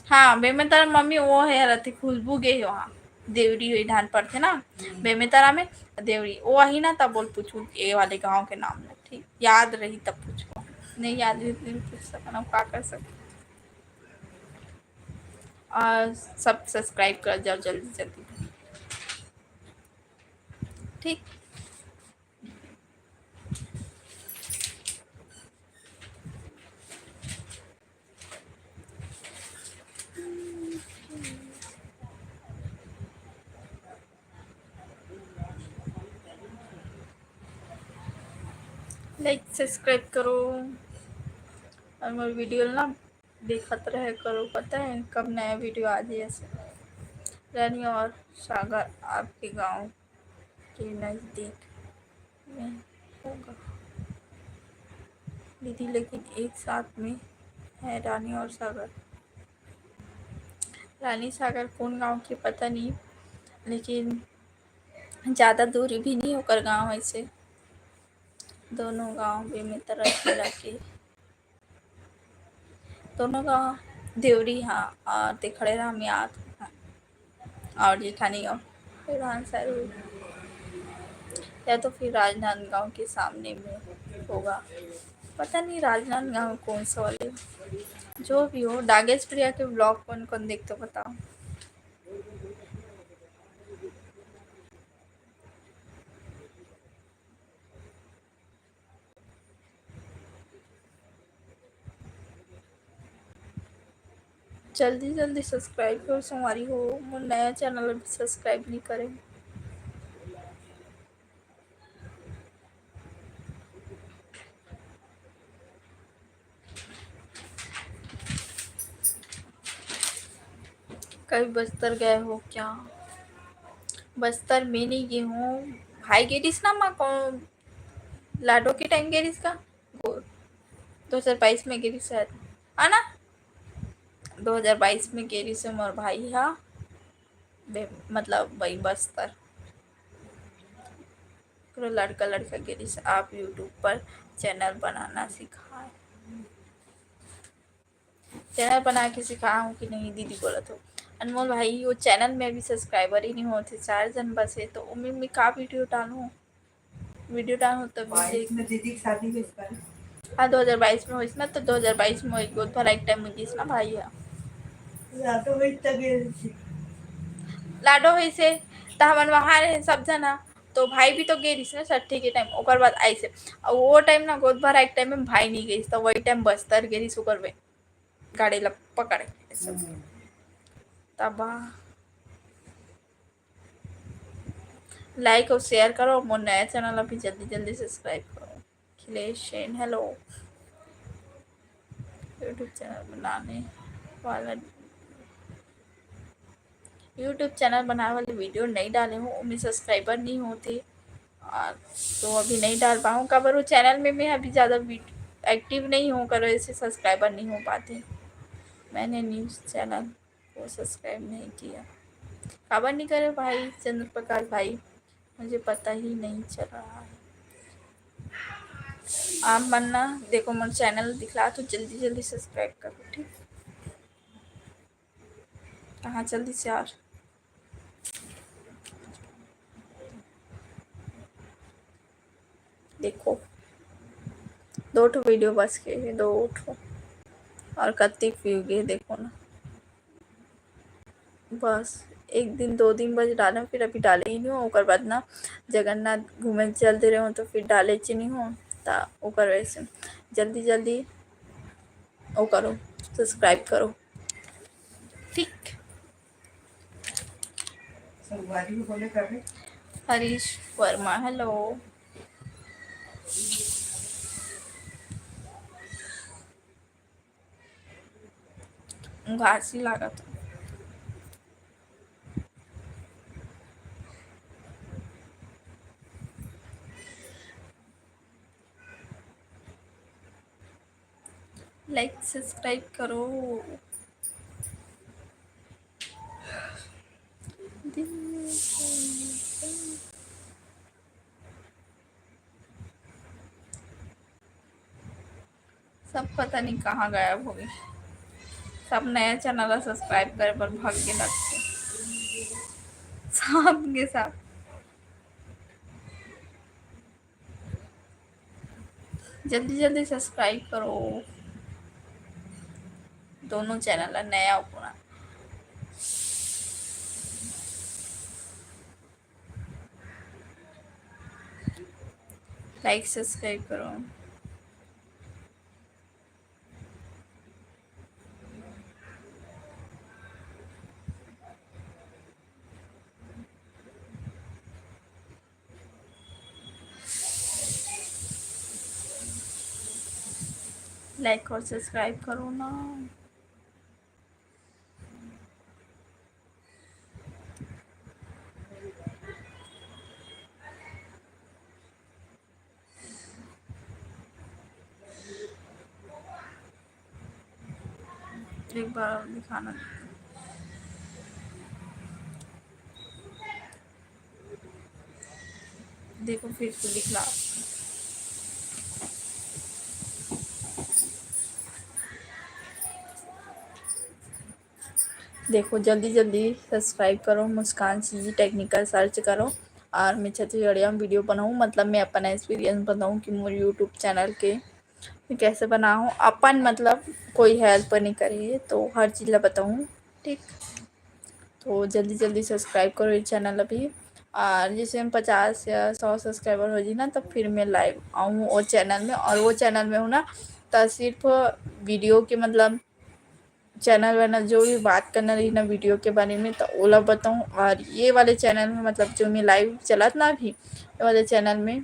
हाँ, बेमेतरा मम्मी वो है रथे खुशबू गे हो, हाँ। देवरी होई धान पड़थे ना, हम्म। बेमेतरा में देवरी। वो आही ना, तब बोल पूछू ए वाले गांव के नाम ला, ठीक? याद रही तब पूछू, नहीं याद रही तो नहीं पूछ सकन, अब का कर सकन। और सब subscribe कर जाओ जल्दी जल्दी, ठीक। Like subscribe करो और मोर video ना देखत रहे करो, पता है कब नया video आ जाए। ऐसे रानी और सागर आपके गांव के नज़दीक में होगा दीदी, लेकिन एक साथ में है रानी और सागर। रानी सागर कौन गांव के पता नहीं, लेकिन ज़्यादा दूरी भी नहीं ओकर गांव ऐसे। दोनों गांव बेमेतरा जिला के, दोनों गांव देवरी हा और ते खड़े राम याद हा और जेठानी गांव प्रधान सारू, या तो फिर राजनांदगांव के सामने में होगा, पता नहीं राजनांदगांव कौन सा वाले। जो भी हो, डागेश प्रिया के vlog कौन कौन देखते हो बताओ। जल्दी जल्दी subscribe करो संगवारी हो, मोर नया channel अभी subscribe नहीं करे। कभी बस्तर गए हो क्या? बस्तर में नहीं गई हूँ, भाई गे रिस ना, माँ कौन लाडो के time गे रिस का, दो हज़ार बाईस में गे रिस शायद, है ना? दो हज़ार बाईस में गे रिस मोर भाई हा, बे-, मतलब वही बस्तर। पूरा लड़का लड़का गे रिस, आप YouTube पर channel बनाना सिखाए। Channel बना के सिखाए हो कि नहीं दीदी बोलत हो। अनमोल भाई, वो channel में अभी subscriber ही नहीं होते, चार जन बस है, तो उनमें मैं का video डालूँ? Video डालूँ तब बाईस देख। में दीदी की शादी हुई इस बार। हाँ, दो हज़ार बाईस में होइस ना, तो दो हज़ार बाईस में एक गोद भराई के time में गिस ना भाई हा। लाडो होइस त गे रिस। लाडो होइस हे, त हमन वहाँ रहे सब जना, तो भाई भी तो गे रिस ना छठी के time, ओकर बाद आइस हे। और वो time ना गोद भराई के time में भाई नहीं गे रिस, तो वही time बस्तर गे रिस ओकर वे-, गाड़ी ला पकड़ के सब। हम्म। तब like और share करो, मोर नया channel अभी जल्दी जल्दी subscribe करो। Akhilesh Jain, hello। YouTube channel बनाने वाला, YouTube channel बनाने वाले video नहीं डाले हूँ, उनमें subscriber नहीं होते, और तो अभी नहीं डाल पाऊँ। काबर वो channel में मैं अभी ज़्यादा वीड-, active नहीं हूँ, करो ऐसे subscriber नहीं हो पाते। मैंने news channel को subscribe नहीं किया। काबर नहीं करे भाई चंद्र प्रकाश भाई, मुझे पता ही नहीं चल रहा है। आप मन ना देखो, मोर channel दिखला तो जल्दी जल्दी subscribe करो, ठीक? कहाँ जल्दी से यार, देखो दो ठो video बस के हे, दो ठो, और कत्ती view गे देखो ना। बस एक दिन दो दिन बस डालेंव, फिर अभी डाले ही नहीं हूँ। ओकर बाद ना जगन्नाथ घूमे चल दे रहे हूँ, तो फिर डाले च नहीं हूँ। ता ओकर वजह से जल्दी जल्दी वो करो, subscribe करो, ठीक। संगवारी भी बोले कर रहे। हरीश वर्मा, hello। घासी लागत। Like subscribe करो। सब पता नहीं कहाँ गायब हो गए। सब नया channel ला subscribe करे बर भाग के लगते। सांप के साथ। जल्दी जल्दी subscribe करो दोनों channel ला, नया और पुराना। Like subscribe करो। Like और subscribe करो ना। एक बार और दिखाना। देखो फिर से दिखला। देखो जल्दी जल्दी subscribe करो, मुस्कान CG technical search करो। और मैं छत्तीसगढ़िया में video बनाऊँ, मतलब मैं अपन experience बताऊँ कि मोर YouTube channel के मैं कैसे बनाहूँ। अपन मतलब कोई help नहीं करे, तो हर चीज़ ला बताऊँ, ठीक। तो जल्दी जल्दी subscribe करो ये channel अभी। और जैसे हम पचास या सौ subscriber हो जाए ना, तब फिर मैं live आऊँ वो channel में। और वो channel में हूँ ना, तो सिर्फ video के मतलब channel वाला जो भी बात करना रही ना video के बारे में, तो ओला बताऊँ। और ये वाले channel में मतलब जो मैं live चलत ना अभी, ये वाले channel में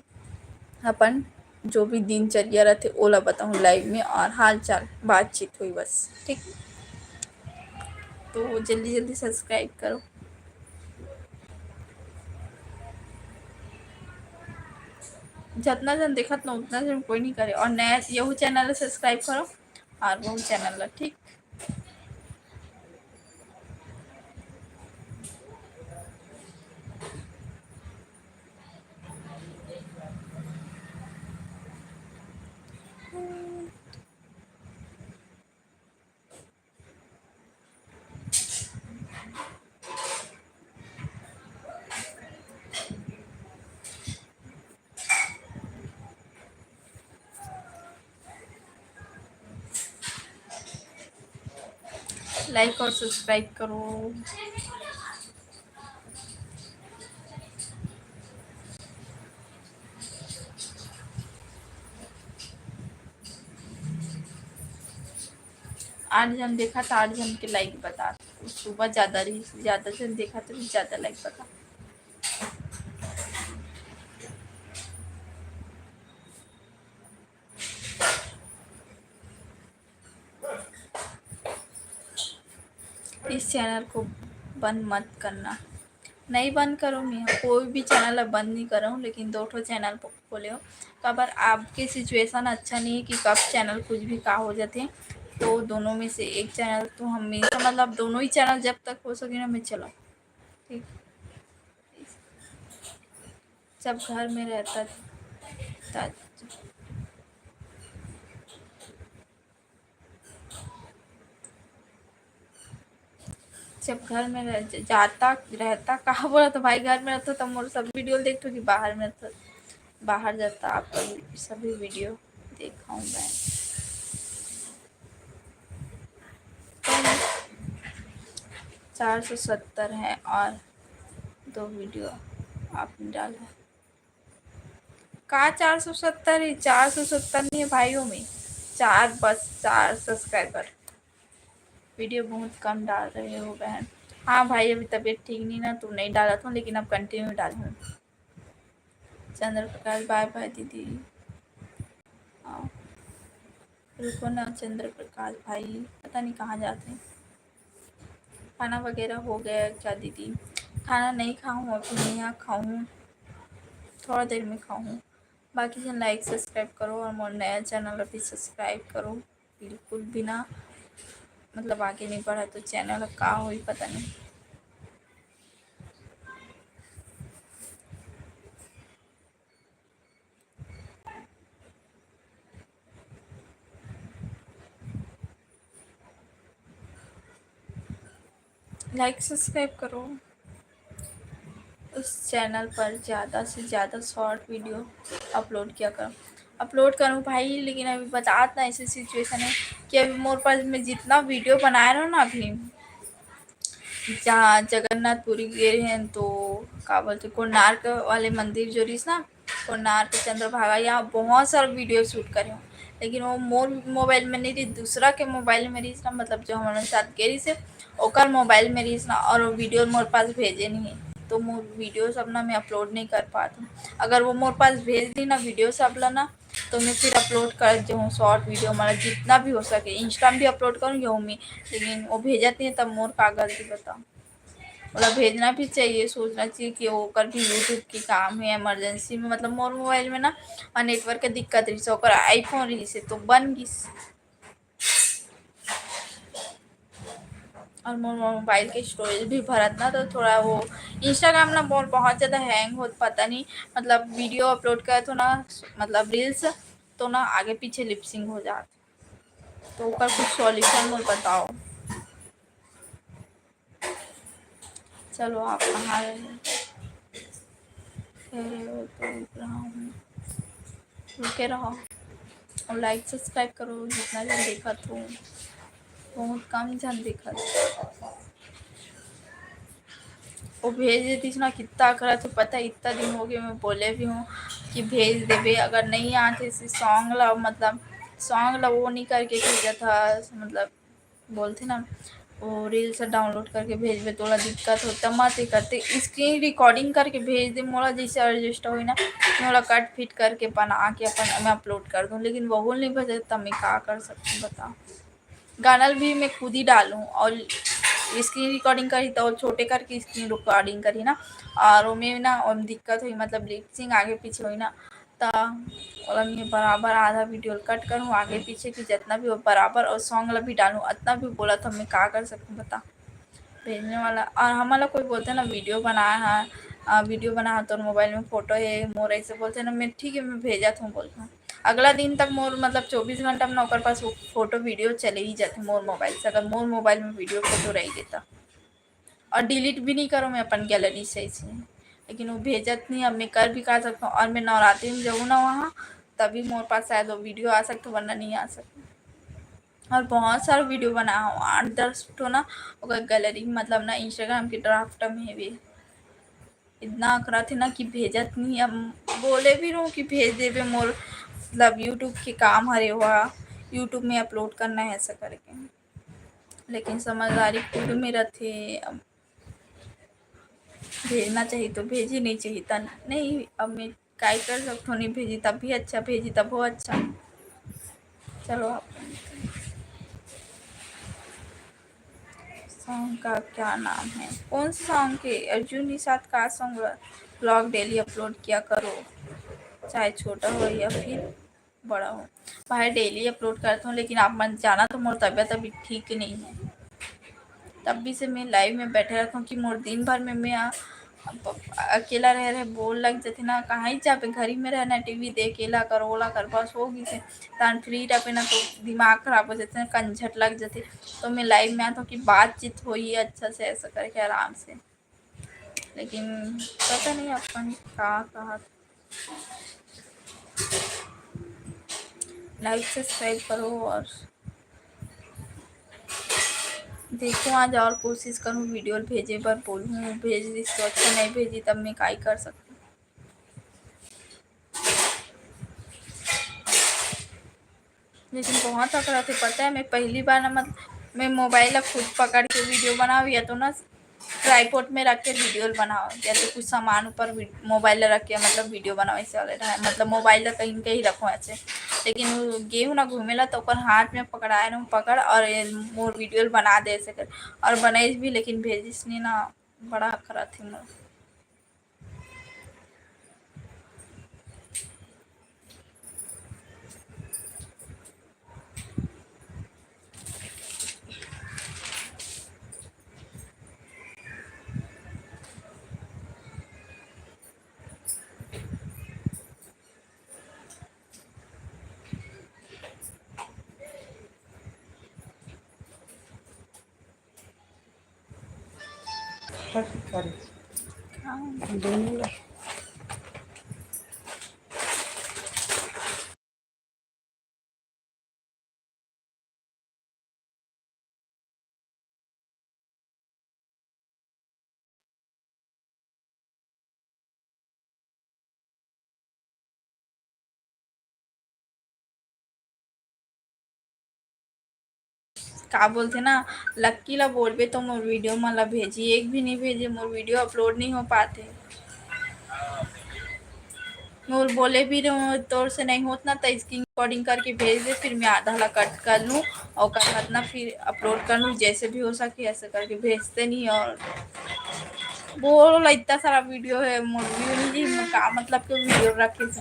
अपन जो भी दिनचर्या रहथे ओला बताऊँ live में, और हाल चाल बातचीत हुई बस, ठीक। तो जल्दी जल्दी subscribe करो। जितना जन देखत ना उतना जन कोई नहीं करे, और नया यहू channel ला subscribe करो और वहू channel ला, ठीक। Like और subscribe करो। आठ जन देखा तो आठ जन के like बता, सुबह ज़्यादा रही, ज़्यादा जन देखा तो ज़्यादा like बता। इस channel को बंद मत करना। नहीं बंद करो, मैं कोई भी channel अब बंद नहीं कर रहा हूँ, लेकिन दो ठो channel खोले हो, काबर आपके situation अच्छा नहीं है कि कब channel कुछ भी का हो जाते हैं, तो दोनों में से एक channel तो हमेशा, मतलब दोनों ही channel जब तक हो सके ना, मैं चलाऊँ, ठीक। जब घर में रहता था, जब घर में रह, ज-, जाता रहता, कहा बोला तो भाई, घर में रहता तो मोर सब video देखता कि बाहर में रहता, बाहर जाता आपका सभी video देखा हूँ मैं। चार सौ सत्तर है और दो video आपने डाला है। का चार सौ सत्तर ही? चार सौ सत्तर नहीं है भाइयों में, चार, बस चार subscriber। Video बहुत कम डाल रहे हो बहन। हाँ भाई, अभी तबीयत ठीक नहीं ना, तो नहीं डालत हूँ, लेकिन अब continue डालूँ। चंद्र प्रकाश, bye bye दीदी। हाँ, रुको ना चंद्र प्रकाश भाई, पता नहीं कहाँ जाते हैं। खाना वगैरह हो गया क्या दीदी? खाना नहीं खाऊँ, अभी नहीं यहाँ खाऊँ, थोड़ा देर में खाऊँ। बाकी जन like subscribe करो और मोर नया channel अभी subscribe करो, बिल्कुल भी ना, मतलब आगे नहीं बढ़ा तो channel का होई पता नहीं। Like subscribe करो। उस channel पर ज़्यादा से ज़्यादा short video upload किया करो। Upload करूँ भाई, लेकिन अभी बतात ना ऐसी situation है कि अभी मोर पास मैं जितना video बनाए रहो ना अभी, जहाँ जगन्नाथपुरी गे रहे हैं तो का बोलते कोणार्क वाले मंदिर जो रहीस ना, कोणार्क, चंद्रभागा, यहाँ बहुत सारा वीडियो शूट करे हूँ, लेकिन वो मोर मोबाइल में नहीं रही, दूसरा के मोबाइल में रही ना, मतलब जो हमारे साथ गे रही से, ओकर मोबाइल में रही ना, और वो वीडियो मोर पास भेजे नहीं है, तो मोर वीडियो सब ना मैं अपलोड नहीं कर पाती हूँ। अगर वो मोर पास भेज दी ना वीडियो सब ला ना, तो मैं फिर अपलोड कर देहूँ शॉर्ट वीडियो, मतलब जितना भी हो सके। इंस्टा में भी अपलोड करूँ, यहू में, लेकिन वो भेजत नहीं है, तब मोर का गलती बताओ। मतलब भेजना भी चाहिए, सोचना चाहिए कि ओकर भी यूट्यूब के काम है इमरजेंसी में। मतलब मोर मोबाइल में ना नेटवर्क के दिक्कत रही से, ओकर आईफोन रही से, तो बन गिस। और मोर मोबाइल के स्टोरेज भी भरत ना, तो थोड़ा वो इंस्टाग्राम ना मोर बहुत ज़्यादा हैंग होत, पता नहीं, मतलब वीडियो अपलोड करत हो ना, मतलब रील्स, तो ना आगे पीछे लिपसिंग हो जात, तो ओकर कुछ सॉल्यूशन मोर बताओ। चलो, आप कहाँ रहे? कह रहे हो तो रुक रहा हूँ, रुके रहो। और लाइक सब्सक्राइब करो, जितना जन देखत हो, बहुत कम जन देखत। वो भेज देती ना, कितना अखरा तो पता है, इतना दिन हो गए मैं बोले भी हूँ कि भेज देबे, अगर नहीं आते से सॉन्ग ला, मतलब सॉन्ग ला वो नहीं करके भेजा था, मतलब बोलते ना, वो रील्स डाउनलोड करके भेजबे, तोला दिक्कत हो, तब मत ही करते, स्क्रीन रिकॉर्डिंग करके भेज दे मोला, जैसे अर्जेस्ट होई ना, मोला कट फिट करके बना के अपन मैं अपलोड कर दूँ, लेकिन वो नहीं भेजे, तब मैं का कर सकती हूँ, बताओ। गाना भी मैं खुद ही डालूँ, और स्क्रीन रिकॉर्डिंग करी तो छोटे करके स्क्रीन रिकॉर्डिंग करी ना, और ओमे ना ओमे दिक्कत होई, मतलब लिपसिंग आगे पीछे होई ना, त ओला मैं बराबर आधा वीडियो कट करूँ, आगे पीछे की जितना भी हो बराबर, और सॉन्ग ला भी डालूँ, इतना भी बोला था, मैं का कर सकूँ बता। भेजने वाला, और हमारा कोई बोलते ना वीडियो बनाया है, आ, वीडियो बना है, तोर मोबाइल में फोटो है मोर, ऐसे बोलते ना, मैं ठीक है, मैं भेजत हूँ बोलता हूँ। अगला दिन तक मोर, मतलब चौबीस घंटा में ना ओकर पास वो फोटो वीडियो चले ही जाते मोर मोबाइल से, अगर मोर मोबाइल में वीडियो फोटो रह देता, और डिलीट भी नहीं करो मैं अपन गैलरी से ऐसे, लेकिन वो भेजत नहीं, अब मैं कर भी का सकता हूँ, और मैं नवरात्रि में जाऊँ ना वहाँ, तभी मोर पास शायद वो वीडियो आ सकता, वरना नहीं आ सकता। और बहुत सारा वीडियो बना हूँ, आठ दस ठो ना, ओकर गैलरी, मतलब ना इंस्टाग्राम के ड्राफ्ट में भी। इतना अखरा थे ना कि भेजत नहीं, अब बोले भी रहूँ कि भेज देबे मोर, मतलब यूट्यूब के काम हरे हुआ, यूट्यूब में अपलोड करना है ऐसा करके, लेकिन समझदारी खुद में रहते, अब भेजना चाहिए तो भेजी, नहीं चाहिए तो नहीं। अब मैं काय कर सकथो, नहीं भेजी तब भी अच्छा, भेजी तब वो अच्छा। चलो आप सॉन्ग का क्या नाम है, कौन सा सॉन्ग के, अर्जुन निषाद का सॉन्ग, व्लॉग डेली अपलोड किया करो, चाहे छोटा हो या फिर बड़ा हो। भाई डेली अपलोड करता हूँ, लेकिन आप मन जाना तो मोर तबीयत अभी ठीक नहीं है, तब भी से मैं लाइव में बैठे रहता हूँ कि मोर दिन भर में मैं आ, अकेला रह रहे बोर लग जाते ना, कहाँ ही जाबे, घर ही में रहना, टीवी देख, एला कर ओला कर, बस हो गई से। तान फ्री रहबे ना तो दिमाग खराब हो जाते ना, कंझट लग जाते। तो मैं लाइव में आता हूँ कि बातचीत होई अच्छा से, ऐसा करके आराम से। लेकिन पता नहीं अपन का कहा। लाइक सब्सक्राइब करो और देखो आज और कोशिश करूँ वीडियो भेजे बर, बोलूँ भेज दिस तो अच्छा, नहीं भेजी तब मैं काई कर सकती। लेकिन बहुत अकड़ाथे पता है, मैं पहली बार ना, मतलब मैं मोबाइल ला खुद पकड़ के वीडियो बनाओ या तो ना ट्राइपॉड में रख के वीडियो बनाओ, या तो कुछ सामान ऊपर मोबाइल ला रख के मतलब वीडियो बनाओ, ऐसे वाले रहा, मतलब मोबाइल ला कहीं कहीं रखो ऐसे। लेकिन वो गेहूँ ना घूमेला तो ओकर हाथ में पकड़ाए रहूँ पकड़ और ये मोर वीडियो बना दे ऐसे कर, और बनाइस भी लेकिन भेजिस नहीं ना, बड़ा अकड़ाथे मोर। का बोलथे ना, लक्की ला बोलबे तो मोर वीडियो मन ला भेजी, एक भी नहीं भेजे, मोर वीडियो अपलोड नहीं हो पाते। मोर बोले भी रहूं, तोर से नहीं होत ना, त स्क्रीन रिकॉर्डिंग करके भेज दे, फिर मैं आधा ला कट कर लूं और ओकर बाद ना फिर अपलोड कर लूं, जैसे भी हो सके ऐसे करके भेजते नहीं। और बोल, इतना सारा वीडियो है, मोर व्यू नहीं जी, मैं का मतलब के वीडियो रखे से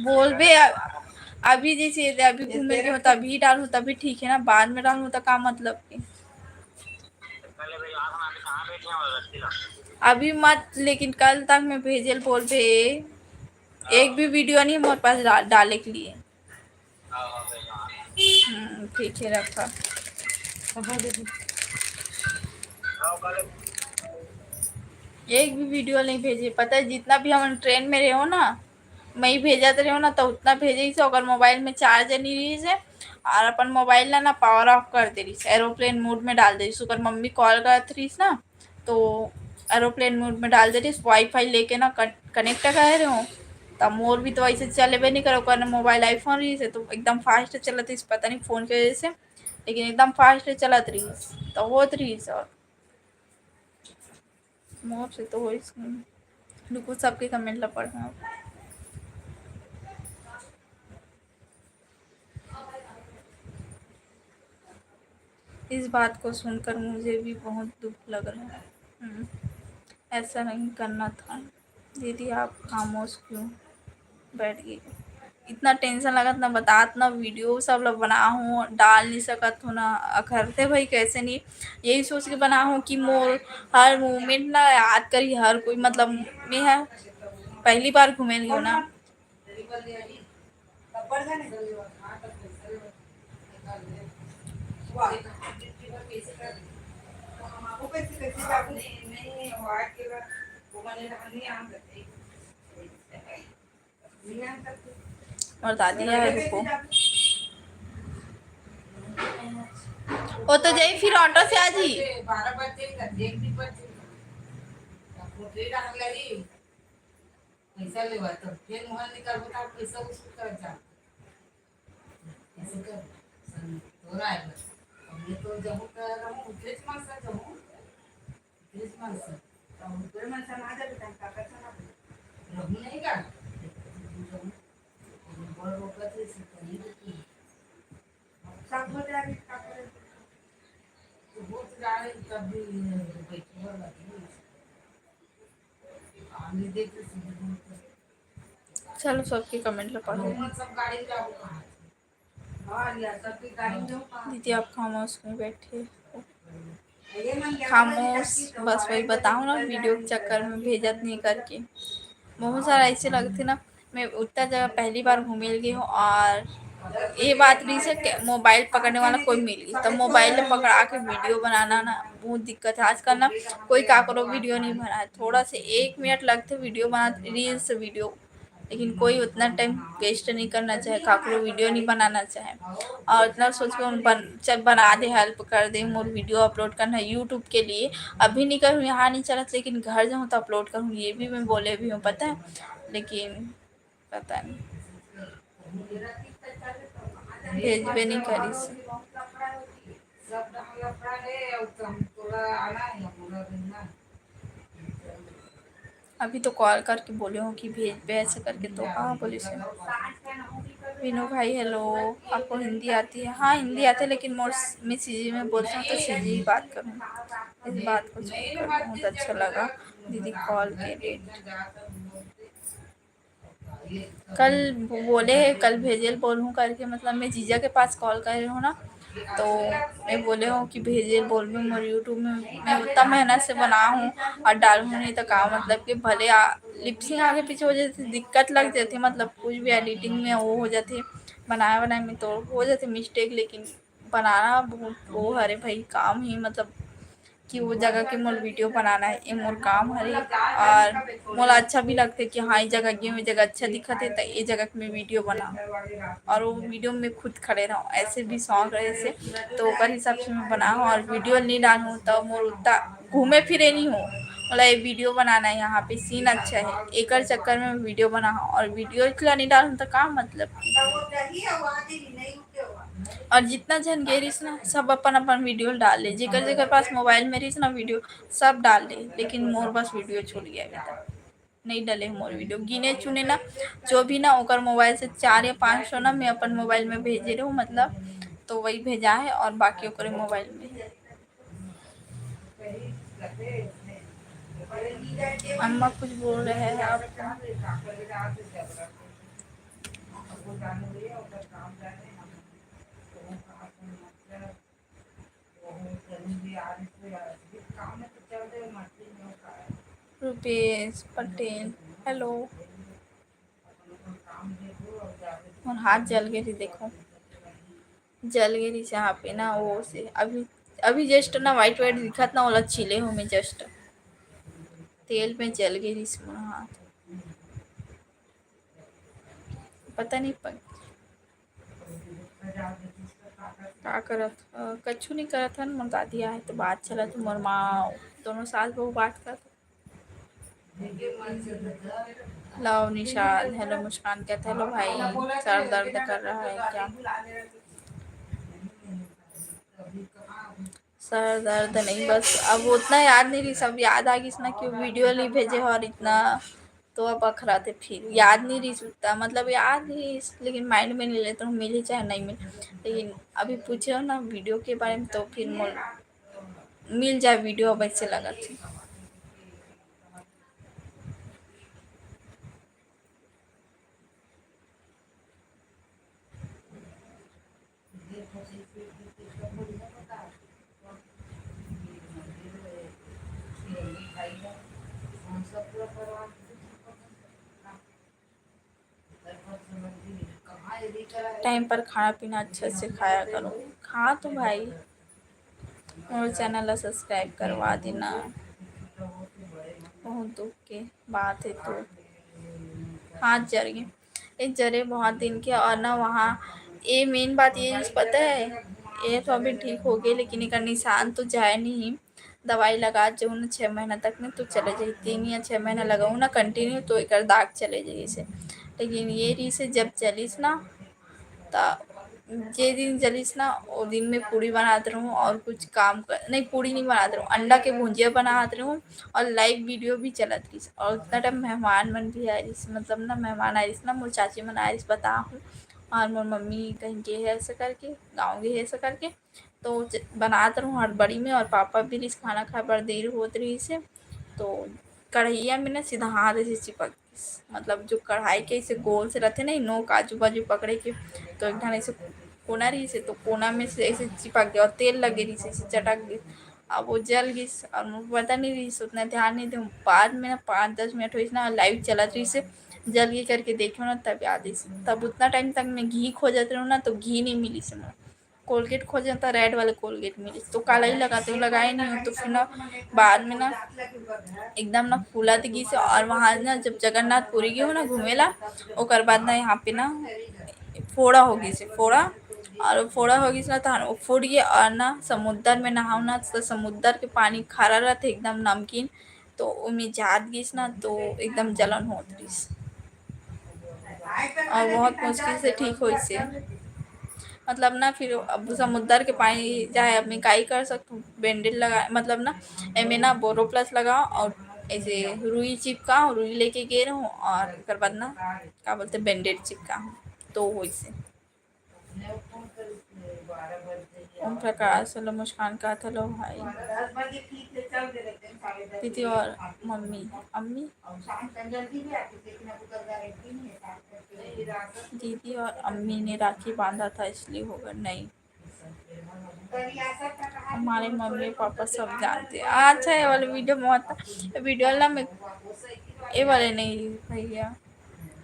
बोलबे। अ-, अभी जैसे अभी घूमे के हो तभी डालूं, तभी ठीक है ना, बाद में डालूं तो का मतलब के। अभी मत, लेकिन कल तक मैं भेजे ल बोलबे। एक भी वीडियो नहीं मोर पास डा-, डाले के लिए। हम्म, ठीक है, रखा। एक भी वीडियो नहीं भेजे। पता है, जितना भी हमन ट्रेन में रहे हो ना, मैं ही भेजत रहे हो ना, तो उतना भेजे से ओकर मोबाइल में चार्ज नहीं रही से, और अपन मोबाइल ला ना पावर ऑफ कर दे रही से, एरोप्लेन मोड में डाल दे रही से। ओकर मम्मी कॉल करत रही ना, तो एरोप्लेन मोड में डाल दे रही, वाईफाई लेके ना कन-, कनेक्ट करे रहे हो। तब मोर भी तो ऐसे चलेबे नहीं करे, ओकर मोबाइल iPhone रही से, तो एकदम फास्ट चलत रही, पता नहीं फोन के वजह से, लेकिन एकदम फास्ट चलत रही, तो होत रही। और मोर से तो होइस नहीं। रुको, सबके कमेंट ला पढ़ना। इस बात को सुनकर मुझे भी बहुत दुख लग रहा है। हम्म, ऐसा नहीं करना था। दीदी, आप खामोश क्यों बैठ गई? इतना टेंशन लगत ना, बतात ना, वीडियो सब ला बनाहूँ, डाल नहीं सकत हो ना, अखरते भाई कैसे नहीं, यही सोच के बनाहूँ कि मोर हर मोमेंट ना याद करी हर कोई, मतलब, मैं है पहली बार घूमे गई हूँ ना। और दादी है, रुको। वो तो जाई, फिर ऑटो से आ जी। पैसा लेवा, तब फिर वहाँ निकलबो, तब पैसा वसूल कर जा। ऐसे कर, सन तोरा है बस। अब ये तो जब कर रहूँ, उतरेच मन से जब, उतरेच मन से। तब उतरे मन से ना जाबे, तब का कर सकत? रहूँ नहीं का? रहूँ। बड़ रोकत है, से कहीं रुकी। अब सब हो जाए, का करे? तो हो तो जाए, तब भी बैठे लगी। चलो, सबके कमेंट ला पढ़ो। दीदी, आप खामोश क्यों बैठे हो? खामोश, बस वही बताओ ना, वीडियो के चक्कर में भेजत नहीं करके। बहुत सारा ऐसे लगथे ना, मैं उतना जगह पहली बार घूमे ल गई हूँ और ये बात रही से कि मोबाइल पकड़ने वाला कोई मिल गई, तब मोबाइल पकड़ा के वीडियो बनाना ना बहुत दिक्कत है आजकल ना। कोई काकरो वीडियो नहीं बनाए, थोड़ा से एक मिनट लगथे वीडियो बना, रील्स वीडियो, लेकिन कोई उतना टाइम वेस्ट नहीं करना चाहे, काकरो वीडियो नहीं बनाना चाहे। और इतना सोच के हम बन-, चल बना दे, हेल्प कर दे, मोर वीडियो अपलोड करना है यूट्यूब के लिए। अभी नहीं करूँ, यहाँ नहीं चलत, लेकिन घर जाऊँ तो अपलोड करूँ, ये भी मैं बोले भी हूँ, पता है, लेकिन पता नहीं, भेजबे नहीं करिस। अभी तो कॉल करके बोले हो कि भेजबे ऐसे करके, तो हाँ बोले से। मीनू भाई, हेलो, आपको हिंदी आती है? हाँ, हिंदी आती है, लेकिन मोर, मैं सीजी में बोलती हूँ, तो सीजी ही बात करूँ। इस बात को सुनकर बहुत अच्छा लगा दीदी, कॉल के डेट। कल बोले है, कल भेजे ल बोलहूँ करके, मतलब मैं जीजा के पास कॉल करे हूँ ना, तो मैं बोले हूँ कि भेजे ल बोलबे, मोर यूट्यूब में मैं उतना मेहनत से बना हूँ और डालहूँ नहीं तो का मतलब कि भले आ, लिपसिंग आगे पीछे हो जाथे, दिक्कत लग जाथे, मतलब कुछ भी एडिटिंग में वो हो जाथे, बनाए बनाए में तो हो जाथे मिस्टेक, लेकिन बनाना बहुत वो हरे भाई काम ही, मतलब कि वो जगह के मोर वीडियो बनाना है, ये मोर काम हरे। और मोला अच्छा भी लगथे कि हाँ, ये जगह गई हूँ, ये जगह अच्छा दिखत है, तो ये जगह के मैं वीडियो बनाऊँ और वो वीडियो में खुद खड़े रहूँ, ऐसे भी शौक रहे से, तो ओकर हिसाब से मैं बनाऊँ और वीडियो नहीं डालूँ तो मोर उतना घूमे फिरे नहीं हो। मोला ये वीडियो बनाना है, यहाँ पे सीन अच्छा है, एकर चक्कर में वीडियो बनाऊँ और वीडियो ला नहीं डालूँ तो का मतलब कि? और जितना झन गे रहिस ना, सब अपन अपन वीडियो डाल ले, जेकर जेकर पास मोबाइल में रहिस ना वीडियो, सब डाल ले, लेकिन मोर बस वीडियो छूट गया अभी तक। नहीं डले मोर वीडियो, गिने चुने ना, जो भी ना ओकर मोबाइल से चार या पाँच सौ ना मैं अपन मोबाइल में भेजे रहूँ, मतलब, तो वही भेजा है और बाकी ओकरे मोबाइल में। अम्मा कुछ बोल रहे हैं आपको। रुपेश पटेल, हेलो। मोर हाथ जल गे रहिस, देखो, जल गे रहिस यहाँ पे ना, वो से अभी, अभी जस्ट ना व्हाइट व्हाइट दिखत ना, ओला छीले हो मैं जस्ट, तेल में जल गे रहिस मोर हाथ। पता नहीं प-, का करत, अ, कछु नहीं करत हन। मोर दादी आए तो बात चलत, मोर माँ, दोनों सास बहू बात करत। लव निषाद, हेलो मुस्कान कहते, हेलो भाई, सर दर्द कर रहा है क्या? सर दर्द नहीं, बस अब उतना याद नहीं रही, सब याद आ गई ना कि वीडियो नहीं भेजे और इतना तो अब अखराते फिर याद नहीं रही सुनता, मतलब याद ही, लेकिन माइंड में नहीं लेता हूँ, मिले चाहे नहीं मिले। लेकिन अभी पूछे हो ना वीडियो के बारे में, तो फिर मोर मिल जाए वीडियो, अब ऐसे लगा थी। टाइम पर खाना पीना अच्छा से खाया करो। खा तो भाई, मोर चैनल ला सब्सक्राइब करवा देना। बहुत दुख के बात है तो हाथ जर गए, ये जरे बहुत दिन के। और ना वहाँ ये मेन बात ये पता है, ये तो अभी ठीक हो गए, लेकिन एकर निशान तो जाए नहीं। दवाई लगा जहूँ ना छः महीना तक में तो चले जाही, तीन या छः महीना लगाऊँ ना कंटिन्यू तो एकर दाग चले जाही से। लेकिन ये रहिस हे जब जलिस ना, त जे दिन जलिस ना, वो दिन में पूड़ी बनात रहूँ और कुछ काम कर, नहीं, पूड़ी नहीं बनात रहूँ, अंडा के भुजिया बनात रहूँ और लाइव वीडियो भी चलत रहिस। और उतना टाइम मेहमान मन भी आए रहिस, मतलब ना मेहमान आए रहिस ना, मोर चाची मन आए रहिस, बता हूँ, और मोर मम्मी कहीं गे हे ऐसे करके, गाँव गे हे ऐसे करके, तो ज-, बनात रहूँ हड़बड़ी में, और पापा भी रहिस, खाना खाए बर देर होत रहिस हे, तो कढ़ैया में ना सीधा हाथ ऐसे चिपक, मतलब जो कढ़ाई के ऐसे गोल से रहते ना नोक आजू बाजू पकड़े के, तो एक ठन ऐसे कोना रहिस हे, तो कोना में से ऐसे चिपक गया और तेल लगे रहिस हे, ऐसे चटक गइस। अब वो जल गइस और मोर पता नहीं रहिस, उतना ध्यान नहीं दे। बाद में ना पाँच दस मिनट होइस ना, लाइव चलत रहिस हे, जल गई करके देखे ना, तब याद आइस। तब उतना टाइम तक मैं घी खोजत रहूँ ना, तो घी नहीं मिलिस हे मोला। कोलगेट खोजे तो रेड वाले कोलगेट मिलिस, तो काला ही लगाते हो, लगाए नहीं हो। तो फिर ना बाद में ना एकदम ना फूलत गइस हे। और वहाँ ना जब जगन्नाथपुरी गे हो ना घूमे ला, ओकर बाद ना यहाँ पे ना फोड़ा हो गइस हे, फोड़ा। और वो फोड़ा हो गइस ना, तहन वो फूट गए और ना समुद्र में नहाओ ना, तो समुद्र के पानी खारा रहते, एकदम नमकीन, तो ओमे जात गइस ना, तो एकदम जलन होत रहिस। और बहुत मुश्किल से ठीक होइस हे। मतलब ना, फिर अब समुद्र के पानी जाए, अब मैं काई कर सकथूँ, बैंडेज लगा, मतलब ना, एमे ना बोरोप्लस लगाओ और ऐसे रुई चिपकाओ, रुई लेके गे रहूँ और एकर बाद ना, का बोलते, बैंडेज चिपकाओ, तो होइस हे। ओम प्रकाश, हेलो मुस्कान, का हेलो भाई। दीदी और मम्मी, अम्मी, दीदी और अम्मी ने राखी बांधा था, इसलिए होगा। नहीं, हमारे मम्मी पापा सब जानते हैं। अच्छा, ये वाले वीडियो में होता, वीडियो वाला में, ये वाले नहीं भैया।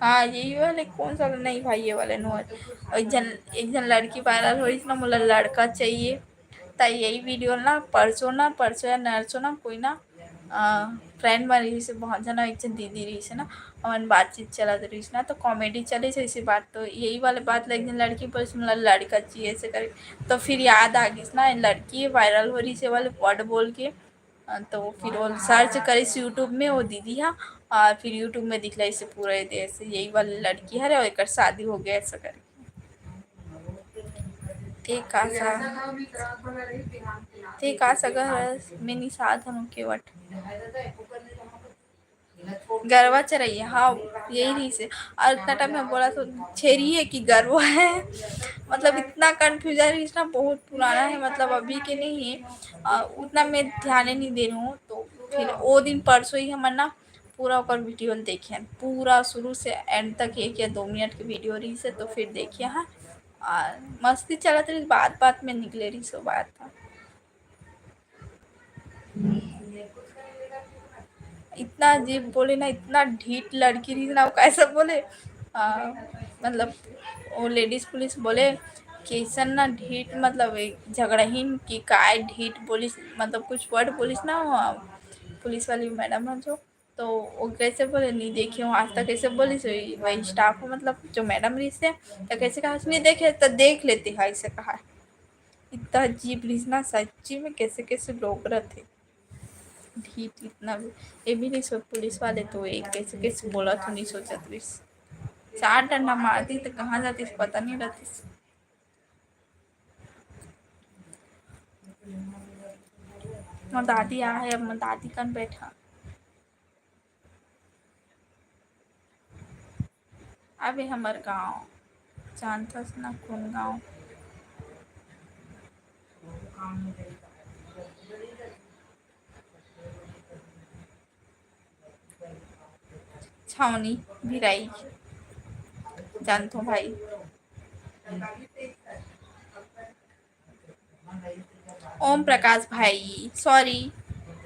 हाँ, यही वाले, कौन सा वाला? नहीं भाई, ये वाले नो है। और एक जन, एक जन लड़की वायरल होइस ना, मोला लड़का चाहिए। त यही वीडियो ना परसों ना, परसों या नरसों ना कोई ना, अ, फ्रेंड मन रहिस हे, बहुत जना, एक जन दीदी रहिस हे ना, हमन बातचीत चलत रहिस ना, तो कॉमेडी चलिस ऐसी बात, तो यही वाले बात ला एक जन लड़की पर, मोला लड़का चाहिए ऐसे करके, तो फिर याद आ गइस ना, लड़की वायरल हो रहिस हे वाले वर्ड बोल के, अ, तो फिर वो सर्च करिस YouTube में वो दीदी हा, और फिर YouTube में दिखलाइस पूरा ये देश, यही वाली लड़की हरे और एकर शादी हो गया ऐसा करके। एक आशा, ते का सगा हरस, मैं निषाद हूँ केवट। गरवा चरइया, हाँ, यही रहिस हे। और इतना टाइम में बोला तो छेरी है कि गरवा है, मतलब इतना कन्फ्यूजन रहिस ना, बहुत पुराना है, मतलब अभी के नहीं है। और उतना मैं ध्यान नहीं दे रहूँ, तो फिर वो दिन परसों ही हमन ना पूरा ओकर वीडियो ल देखे हन, पूरा शुरू से एंड तक एक या दो मिनट के वीडियो रहिस हे, तो फिर देखे हन। और मस्ती चलत रहिस, बात बात में निकले रहिस वो बात ह। इतना अजीब बोले ना, इतना ढीठ लड़की रहिस ना, वो कैसे बोले, आ, मतलब वो लेडीज पुलिस बोले कि ऐसन ना ढीठ, मतलब एक झगड़ाहीन कि काय ढीठ बोलिस, मतलब कुछ वर्ड बोलिस ना, पुलिस वाली मैडम है जो, तो वो कैसे बोले, "नहीं देखे हूँ आज तक", ऐसे बोलिस वही, वही स्टाफ हो, मतलब जो मैडम रहिस हे, तो कैसे कहा, "नहीं देखे तो देख लेते हैं", ऐसे कहा। इतना अजीब रहिस ना, सच्ची में कैसे कैसे लोग रहते, ढीठ इतना भी, ये भी नहीं सोच, पुलिस वाले तो एक कैसे कैसे बोला तो नहीं सोचत रहिस, चार डंडा मारती तो कहाँ जाती पता नहीं रहती। मोर दादी आ है, अब मोर दादी कन बैठा। अबे हमर गाँव, जानथस ना कोन गाँव? छावनी, भिराई, जानथो भाई। ओम प्रकाश भाई, सॉरी,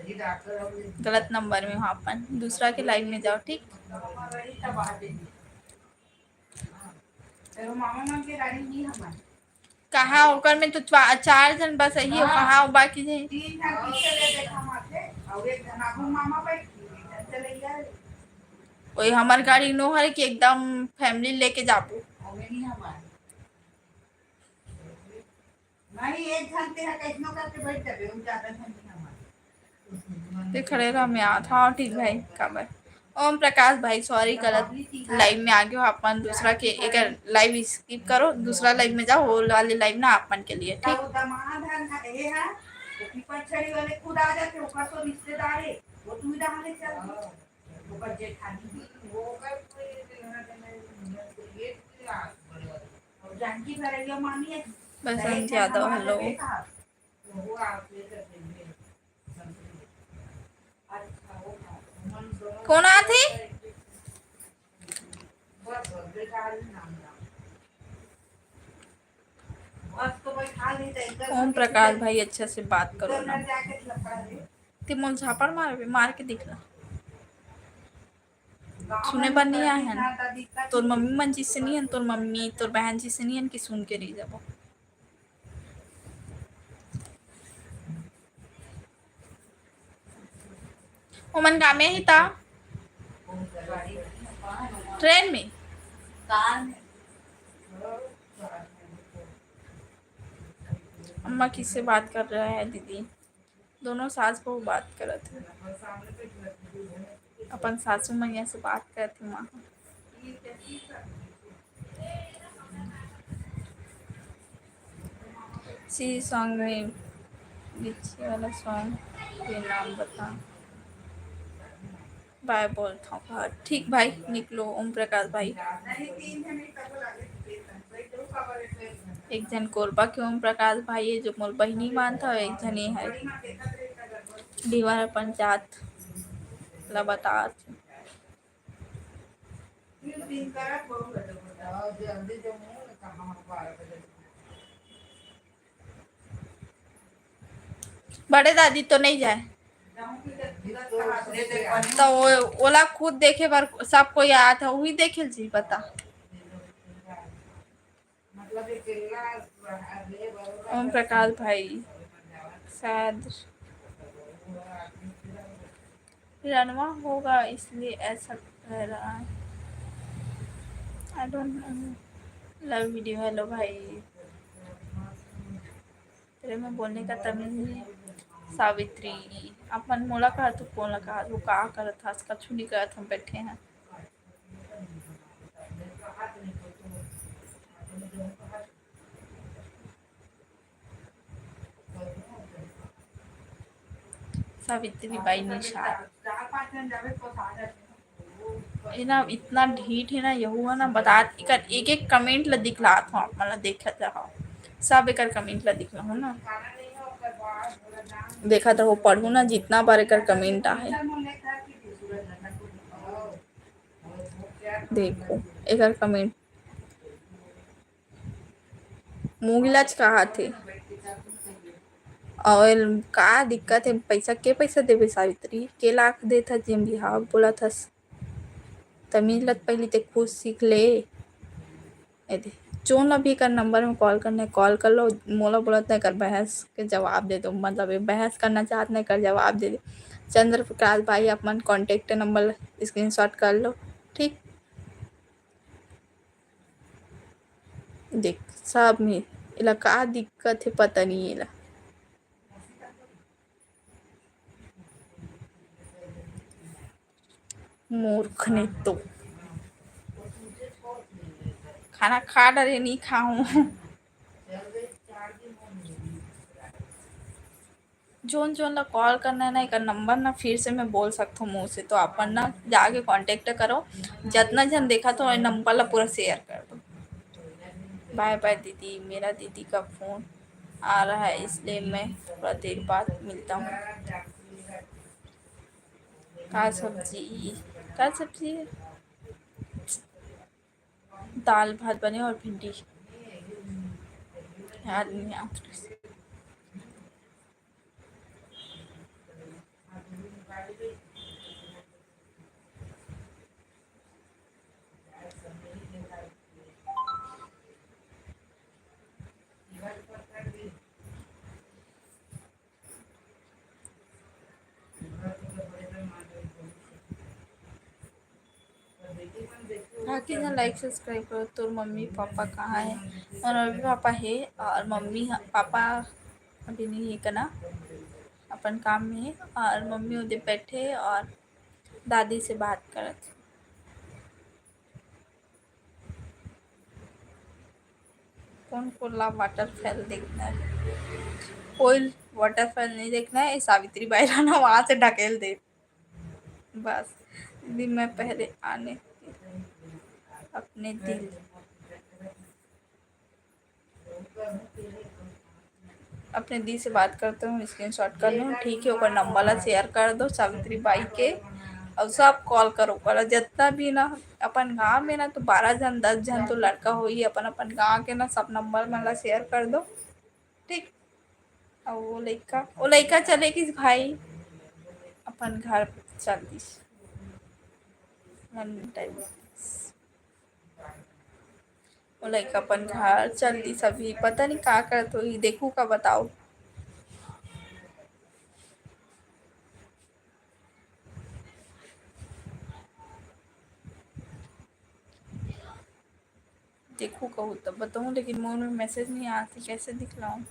गलत नंबर में हो अपन, दूसरा के लाइव में जाओ, ठीक? कहाँ ओकर में तो चा-, चार जन बस यही हो, हाँ। कहाँ वो बाकी जे? वही हमार गाड़ी नो हरे कि एकदम फैमिली लेके जाबो। नहीं, एक झन ते ह कइसनो करके बैठ जाबे, हम ज्यादा झन नहीं हमारे। ते खड़े रह, मैं आत हूँ। हाँ, ठीक भाई, काबर? ओम प्रकाश भाई, सॉरी, गलत लाइव में आ गए हो, अपन दूसरा के एक लाइव स्किप करो, दूसरा लाइव में जाओ, वो वाले लाइव ना अपन के लिए, ठीक? वो दमाद है ना, ये है, वो पीपर छड़ी वाले खुद आ जाते, ओकर तो रिश्तेदार है, वो तू ही रहा ले चल। ओकर जेठानी, वो ओकर कोई लेना देना नहीं है, ये कोई आ, बड़े वाले। बसंत यादव, हेलो। कोन आथे? ओम प्रकाश भाई, अच्छा से बात करो ना। ते मोल झापड़ मारबे, मार के दिखला। सुने बर नहीं आए हैं। तोर मम्मी मन जिसे नहीं हन, तोर मम्मी, तोर बहन जिसे नहीं हन कि सुन के रह जाबो। ओमन का में ही ता? ट्रेन में? अम्मा किससे बात कर रहा है दीदी? दोनों सास बहू बात करत हे। अपन सासू मैया से बात करत हे माँ। सी सॉन्ग में पीछे वाला सॉन्ग के नाम बता। बाय बोलत हूँ। हाँ, ठीक भाई, निकलो ओम प्रकाश भाई। एक झन कोरबा के ओम प्रकाश भाई है, जो मोर बहिनी मानत हवे, एक झन ये है डीवर अपन जात ला बतात। बड़े दादी तो नहीं जाए। तो वो, ओला खुद देखे बर सब कोई आत है, वही देखे जी, बता। ओम प्रकाश भाई, शायद रनवा होगा, इसलिए ऐसा कह रहा है। I don't know। Love video, hello भाई। तेरे में बोलने का तमीज नहीं। सावित्री, अपन मोला कहा, तू कोन ला कहा, तू का करत हस? कछु नहीं करत, हम बैठे हैं। सावित्री बाई निषाद। ये ना इतना ढीठ है ना, यहू है ना, बता, एकर एक एक कमेंट ला दिखलात हूँ, आप मन ला देखत रहो, सब एकर कमेंट ला दिखला हूँ ना, देखत रहो, पढ़ू ना, जितना बार एकर कमेंट आहे। देखो एकर कमेंट, मुगिलाच कहाथे। और का दिक्कत है, पैसा के पैसा देबे सावित्री, के लाख देथा जेम बिहाव बोलत हस। तमीज लत पहली ते खुद सीख ले। ए दे, जोन ला भी कर नंबर में कॉल करना है, कॉल कर लो। मोला बोलत नहीं कर बहस के जवाब दे दो, मतलब ये बहस करना चाहत नहीं कर जवाब दे दे। चंद्र प्रकाश भाई, अपन कॉन्टेक्ट नंबर स्क्रीनशॉट कर लो, ठीक। देख, सब में एला का दिक्कत है, पता नहीं एला। मूर्ख ने तो खाना खा डरे, नहीं खाऊं। जोन जोन ला कॉल करना है ना, एकर नंबर ना फिर से मैं बोल सकथों मुंह से, तो अपन ना जाके कॉन्टेक्ट करो। जितना जन देखा तो ये नंबर ला पूरा शेयर कर दो। बाय बाय दीदी, मेरा दीदी का फोन आ रहा है, इसलिए मैं थोड़ा देर बाद मिलता हूँ। का सब्जी, का सब्जी है? दाल भात बने और भिंडी। याद नहीं आता। बाकी ना लाइक सब्सक्राइब करो। तोर मम्मी पापा कहाँ है? मोर मम्मी पापा है और मम्मी ह-, पापा अभी नहीं है कना, अपन काम में है और मम्मी उधर बैठे और दादी से बात करत। कौन कोन ला वाटरफॉल देखना है? कोई वाटरफॉल नहीं देखना है, सावित्री बाई ला ना वहाँ से ढकेल दे बस। दीदी मैं पहले आने अपने दिल अपने दी से बात करते हो, स्क्रीनशॉट कर लो, ठीक है, ओकर नंबर ला शेयर कर दो सावित्री बाई के, और सब कॉल करो, करो जितना भी ना अपन गांव में ना तो बारह जन, दस जन तो लड़का होही अपन अपन गांव के ना, सब नंबर मन ला शेयर कर दो, ठीक। और वो लइका, वो लइका चले गिस भाई अपन घर चल दिस। मन टाइम वो लइका अपन घर चल दिस, अभी पता नहीं का करत होही, देखू का बताओ। देखू कहू तब बताऊँ, लेकिन मोर में मैसेज नहीं आती, कैसे दिखलाऊँ?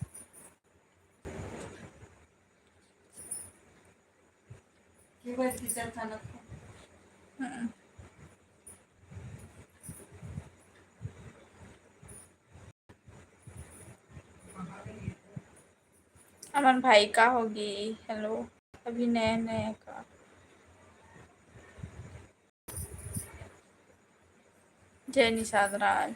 हम्म। अमन भाई का होगी? हेलो, अभी नया नया का। जय निषाद राज।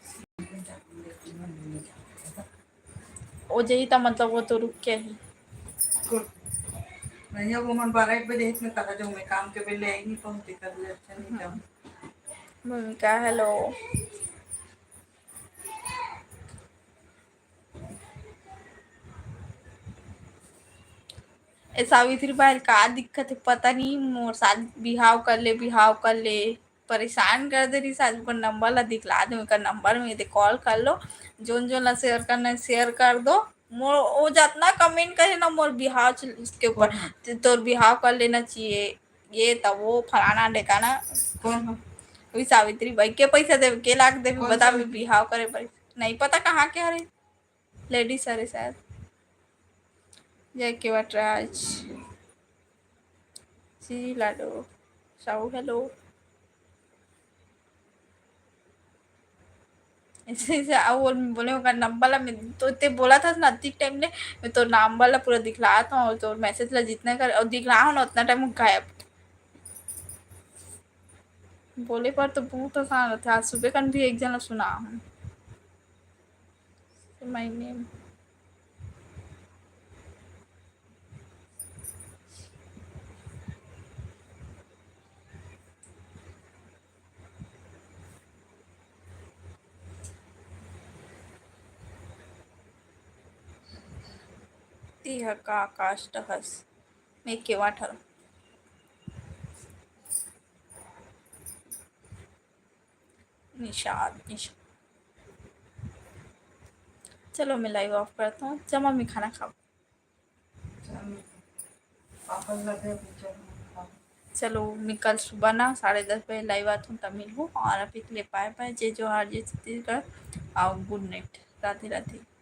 ओ जही त मतलब वो तो रुक के ही। नहीं, अब वो मन बारह एक बजे इतने कहा जाऊँ मैं, काम के बेले आई नहीं पहुँची, कर ले, अच्छा नहीं जाऊँ। भूमिका, हेलो। ए सावित्री बाई का दिक्कत है, पता नहीं, मोर शादी, बिहाव कर ले, बिहाव कर ले, परेशान कर दे रही। शादी पर नंबर ला दिखला दे, उनका नंबर में दे कॉल कर लो, जोन जोन ला शेयर करना है शेयर कर दो। मोर वो जितना कमेंट करे ना मोर बिहाव के ऊपर, तोर बिहाव कर लेना चाहिए, ये तब वो फलाना ढेकाना। कौन हो? वही सावित्री बाई के पैसा देवे, के लाख देवे, बता। भी बिहाव करे पर नहीं पता कहाँ के हरे। लेडीज हरे शायद। जय केवट राज, सीजी लाडो, साहू, हेलो। ऐसे, ऐसे, अउ बोले, बोले, "ओकर नंबर ला मैं तो, ते बोला था ना, ठीक टाइम ले, मैं तो नंबर ला पूरा दिखलात हूँ, और तो मैसेज ला जितना कर, और दिखला हूँ ना, उतना टाइम वो गायब।" बोले पर तो बहुत आसान रहता है। आज सुबह कन भी एक जना सुना हूँ। My name। तिहा का कास्ट हस? मैं केवा ठहरव। निषाद, निषाद। चलो, मैं लाइव ऑफ करता हूँ। जमा मैं खाना खाऊँ। चलो, मैं कल सुबह ना साढ़े दस बजे लाइव आती हूँ, तब मिलूँ। और अभी के लिए बाय बाय, जय जोहार, जय छत्तीसगढ़, और गुड नाइट, राधे राधे।